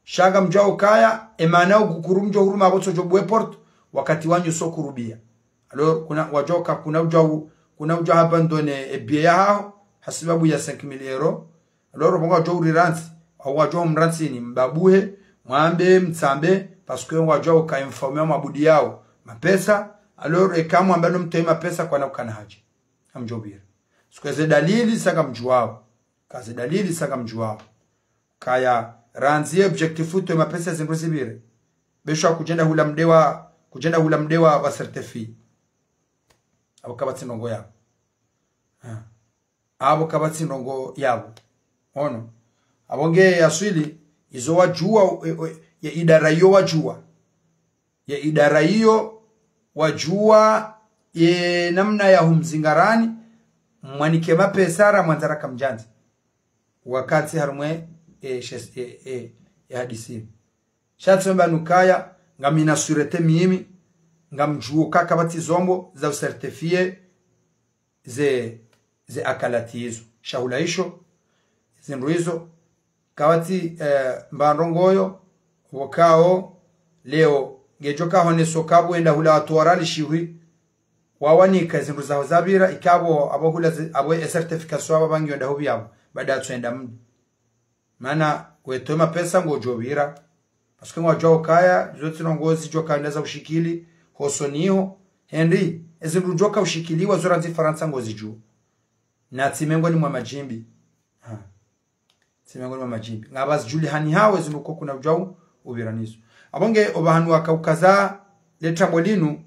Sha ngamdjuao kaya, emana uguguru mdjo huruma apvo tso djo buwa e porte, wakati wanyu so kurubia. Alors, kuna, wadjuo ka, kuna udjao, kuna udjao abandonner e billet yahaho, hasibabu ya cinq mille euros. Alors, pvo ngwadjo urirantsi, au wadjo mrantsini, mbabuhe, mwambe, mtsambe, parce que ngwadjo ka informer mabudi yao mapesa, alors, eka mwamba no mtoe mapesa kwana ukana haja. Ngamdjo pvira. Siku eze dalili sa ngamdjuao. Kaze dalili sa ngamdjuao. Kaya, randzi ye objectif utoe mapesa zindru zipvire. Besho kudjenda hula mdewa, kudjenda hula mdewa wa certifié. Apvo kapvatsi ndrongo yapvo. Ha. Apvo kapvatsi ndrongo yapvo. Ono. Apvo nge ya swili, izo wadjuwa, e, e, ye idara iyo wadjuwa. Ye idara iyo wadjuwa, ye namna ya humzingarani, mwanike mapesa ra mwandzara kamdjandzi. Wakati harumwe, e, shes-, e, e, e hadisi. Sha tsi mba nukaya, ngamina sûreté mimi, ngamdjuo ka kapvatsi zombo za ucertifié, ze, ze akalati izo. Sha hula isho, zindru izo, kapvatsi, eh, mba ndrongo yo, pvokao, leo, ngedjo ka honeso ka pvo enda hula watu warali shihwi, wawanika zindru zaho zapvira, ikapvo, apvo hula zi-, apvo e certification apvo pvangiyo nda hupvi apvo, baada atsoenda mdru. Mana, wetoe mapesa ngodjo pvira. Parce que ngwadjuao kaya, zo tsi ndrongo zidjo ka nda za ushikili, hosoni iho, hendi, ezindru djo ka ushikiliwa zo randzi Farantsa ngozidjuo. Na tsi mengoni mwa madjimbi. Ha. Tsi mengoni mwa madjimbi. Ngapvazidjulihani hawe zindru ko kuna udjao upvira nizo. Apvo nge opvahanu wakaukaza le trambo linu,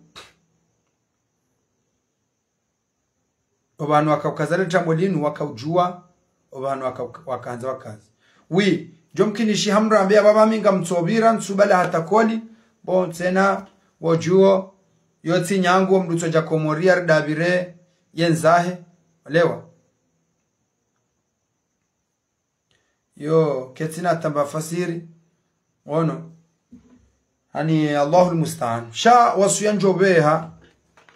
opvahanu wakaukaza le trambo linu, wakaudjuwa, opvahanu waka-, wakahandza wakazi. Oui, djo mkinishi hamrambe apva pvami ngamtsopvira, ntsubala hata koli, bon, tsena, wodjuo, yo tsi nyangu, wo mndru tsodja Komori, aridapvire, yendzahe, olewa. Yo, ketsina tamba fasiri. Ono. Hani Allahul musta'an. Sha wasuya ndjopveha.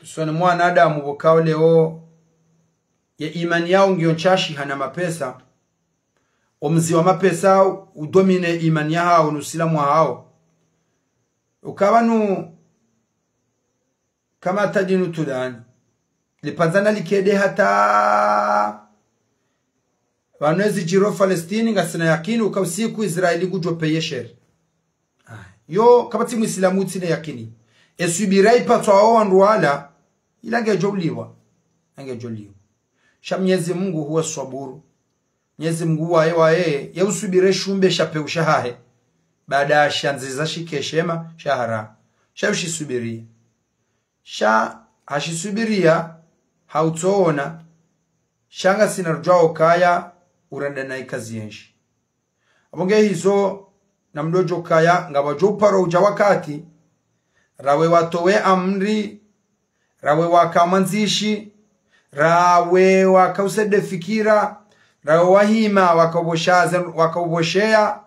Usoni mwanadamu pvokao leo. Ye imani yao ngiyo ntshashi hana mapesa. Omzi wa mapesa udomine imani yahao no usilamu wahao. Ukapvanu kama tadinu tudani. Lipvandza na likede hata pvanu ezidjiro Falestini ngasina yakini uka usiku Israeli ngudjo peye shere. Ah, yo, kapvatsi mwisilamu utsina yakini. Eswibira ipatswao wandru wala, ila ngedjo ulipvwa. Ngedjo ulipvwa. Sha Mnyezi Mungu huwa swaburu. Mnyezi Mungu waye waye, ye uswibire shumbe sha peu shahahe. Baada shandziza shike shema, shahara. Sha ushiswibiri. Sha hashiswibiriya, hautsoona, sha ngasina rudjwao kaya, urenda na ikazi yenshi. Apvo nge hizo, na mndru djo kaya, ngapvadjo uparo udja wakati, rawe watowe amri, Rawe waka mwandzishi, rawe waka usaidia fikira, rawe wahima waka uboshaze, waka ubosheya.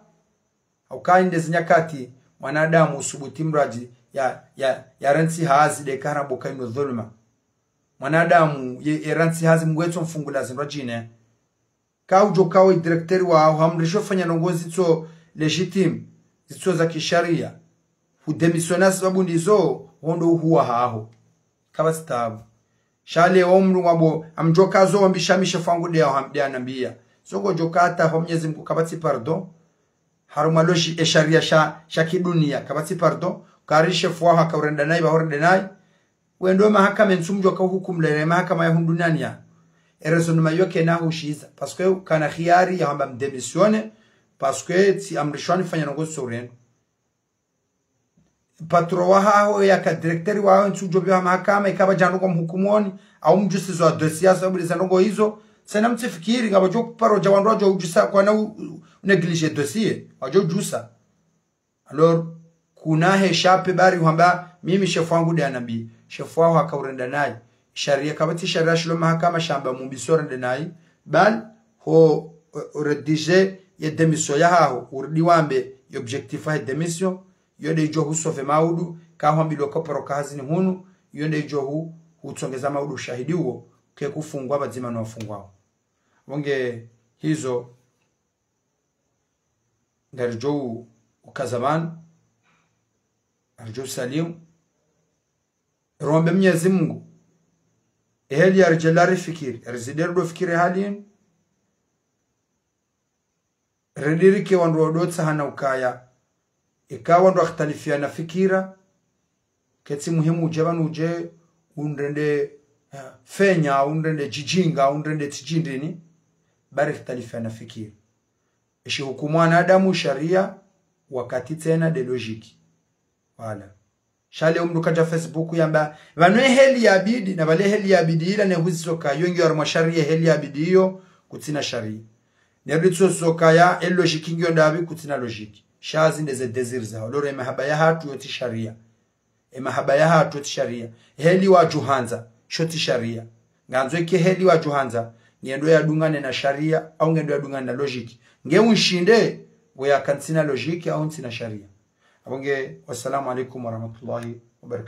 Hauka inde zinyakati, mwanadamu usubuti mradji ya, ya, ya rantsi hazi de kara boka ino dhuluma. Mwanadamu ye, ye rantsi hazi Mngu etso mfungula zindru djine. Ka udjo kawo directeur waho, hamrisho fanya ndrongo zitso légitime, zitso za kisharia, hudémissionner sababu ndizo, hondo uhuwa haho. Kapvatsi tabu. Sha leo mdru ngwambo, amdjo kazo wambi sha mi shefu wangu de ya ham-, de yanambia. Zo ngodjo kata ho Mnyezi Mngu kapvatsi pardon. Harumwa loji e sharia sha, sha kidunia, kapvatsi pardon. Kari shefu waho haka urenda nayi, ba urenda nayi. Wendo mahakama ntsu mdjo ka uhukumu lele mahakama ya hundunania. E raisonnement yo kena hushiza. Parce que kana khiari ya hamba mdémissionner. Parce que tsi amrishwa nifanya ndrongo zitso urendwa. Patron wahaho yaka directeur waho ntsu djo biwa mahakama, ikaba djandru kwa mhukumoni, au mdjusizo wa dossier, sababu leza ndrongo izo. Tsena mtsifikiri, ngapvo djo kuparo dja wandru wadjo udjusa kwana u, u, u négliger dossier, wadjo udjusa. Alors, kuna he shape bari hwamba, mimi shefu wangu de yanambia, shefu waho haka urenda nayi. Sharia kapvatsi sharia shilo mahakama shamba mumbiso rende nayi, bal ho, o, o rédiger ye démission yahaho, urudi wambe ye objectif he démission, yo de idjo hu sauver maudu, ka hwambilwa ko paro ka hazini hunu, yo de idjo hu, hutsongeza maudu ushahidi uwo, ke kufungwa pvadzima no wafungwao. Wonge hizo, ngaridjo u, ukaza pvanu, ngaridjo usalimu, rombe Mnyezi Mngu, eheli yaridje lari fikiri, yarizidi ridjo fikiri hali inu, ridirike wandru wado tsahana ukaya, ika wandru wakhtalifiana fikira, ketsi muhimu udje pvanu udje, undrende, eh, fenya, undrende djidjinga, undrende tsidjindrini, bari rikhtalifiana fikira. Eshi hukumu wanadamu sharia, wakati tsena de logique. Voilà. Sha leo mdru kadja Facebook yamba, pvanu eheli yabidi, na pvale heli yabidi ila ne huzisoka, yo ngiyo harumwa sharia heli yabidi iyo, kutsina sharia. Ne ritso soka ya, e logique ngiyo ndapvi, kutsina logique. Sha zinde ze désir zaho. Alors e mahaba yahatru yo tsi sharia. E mahaba yahatru yo tsi sharia. Heli wadjo handza, sho tsi sharia. Ngandzo ike heli wadjo handza, ngendo yadungane na sharia, au ngendo yadungane na logique. Nge unshinde, we yaka ntsina logique, au ntsina sharia. Abonge, wassalamu alaikum warahmatullahi wabarakatuh.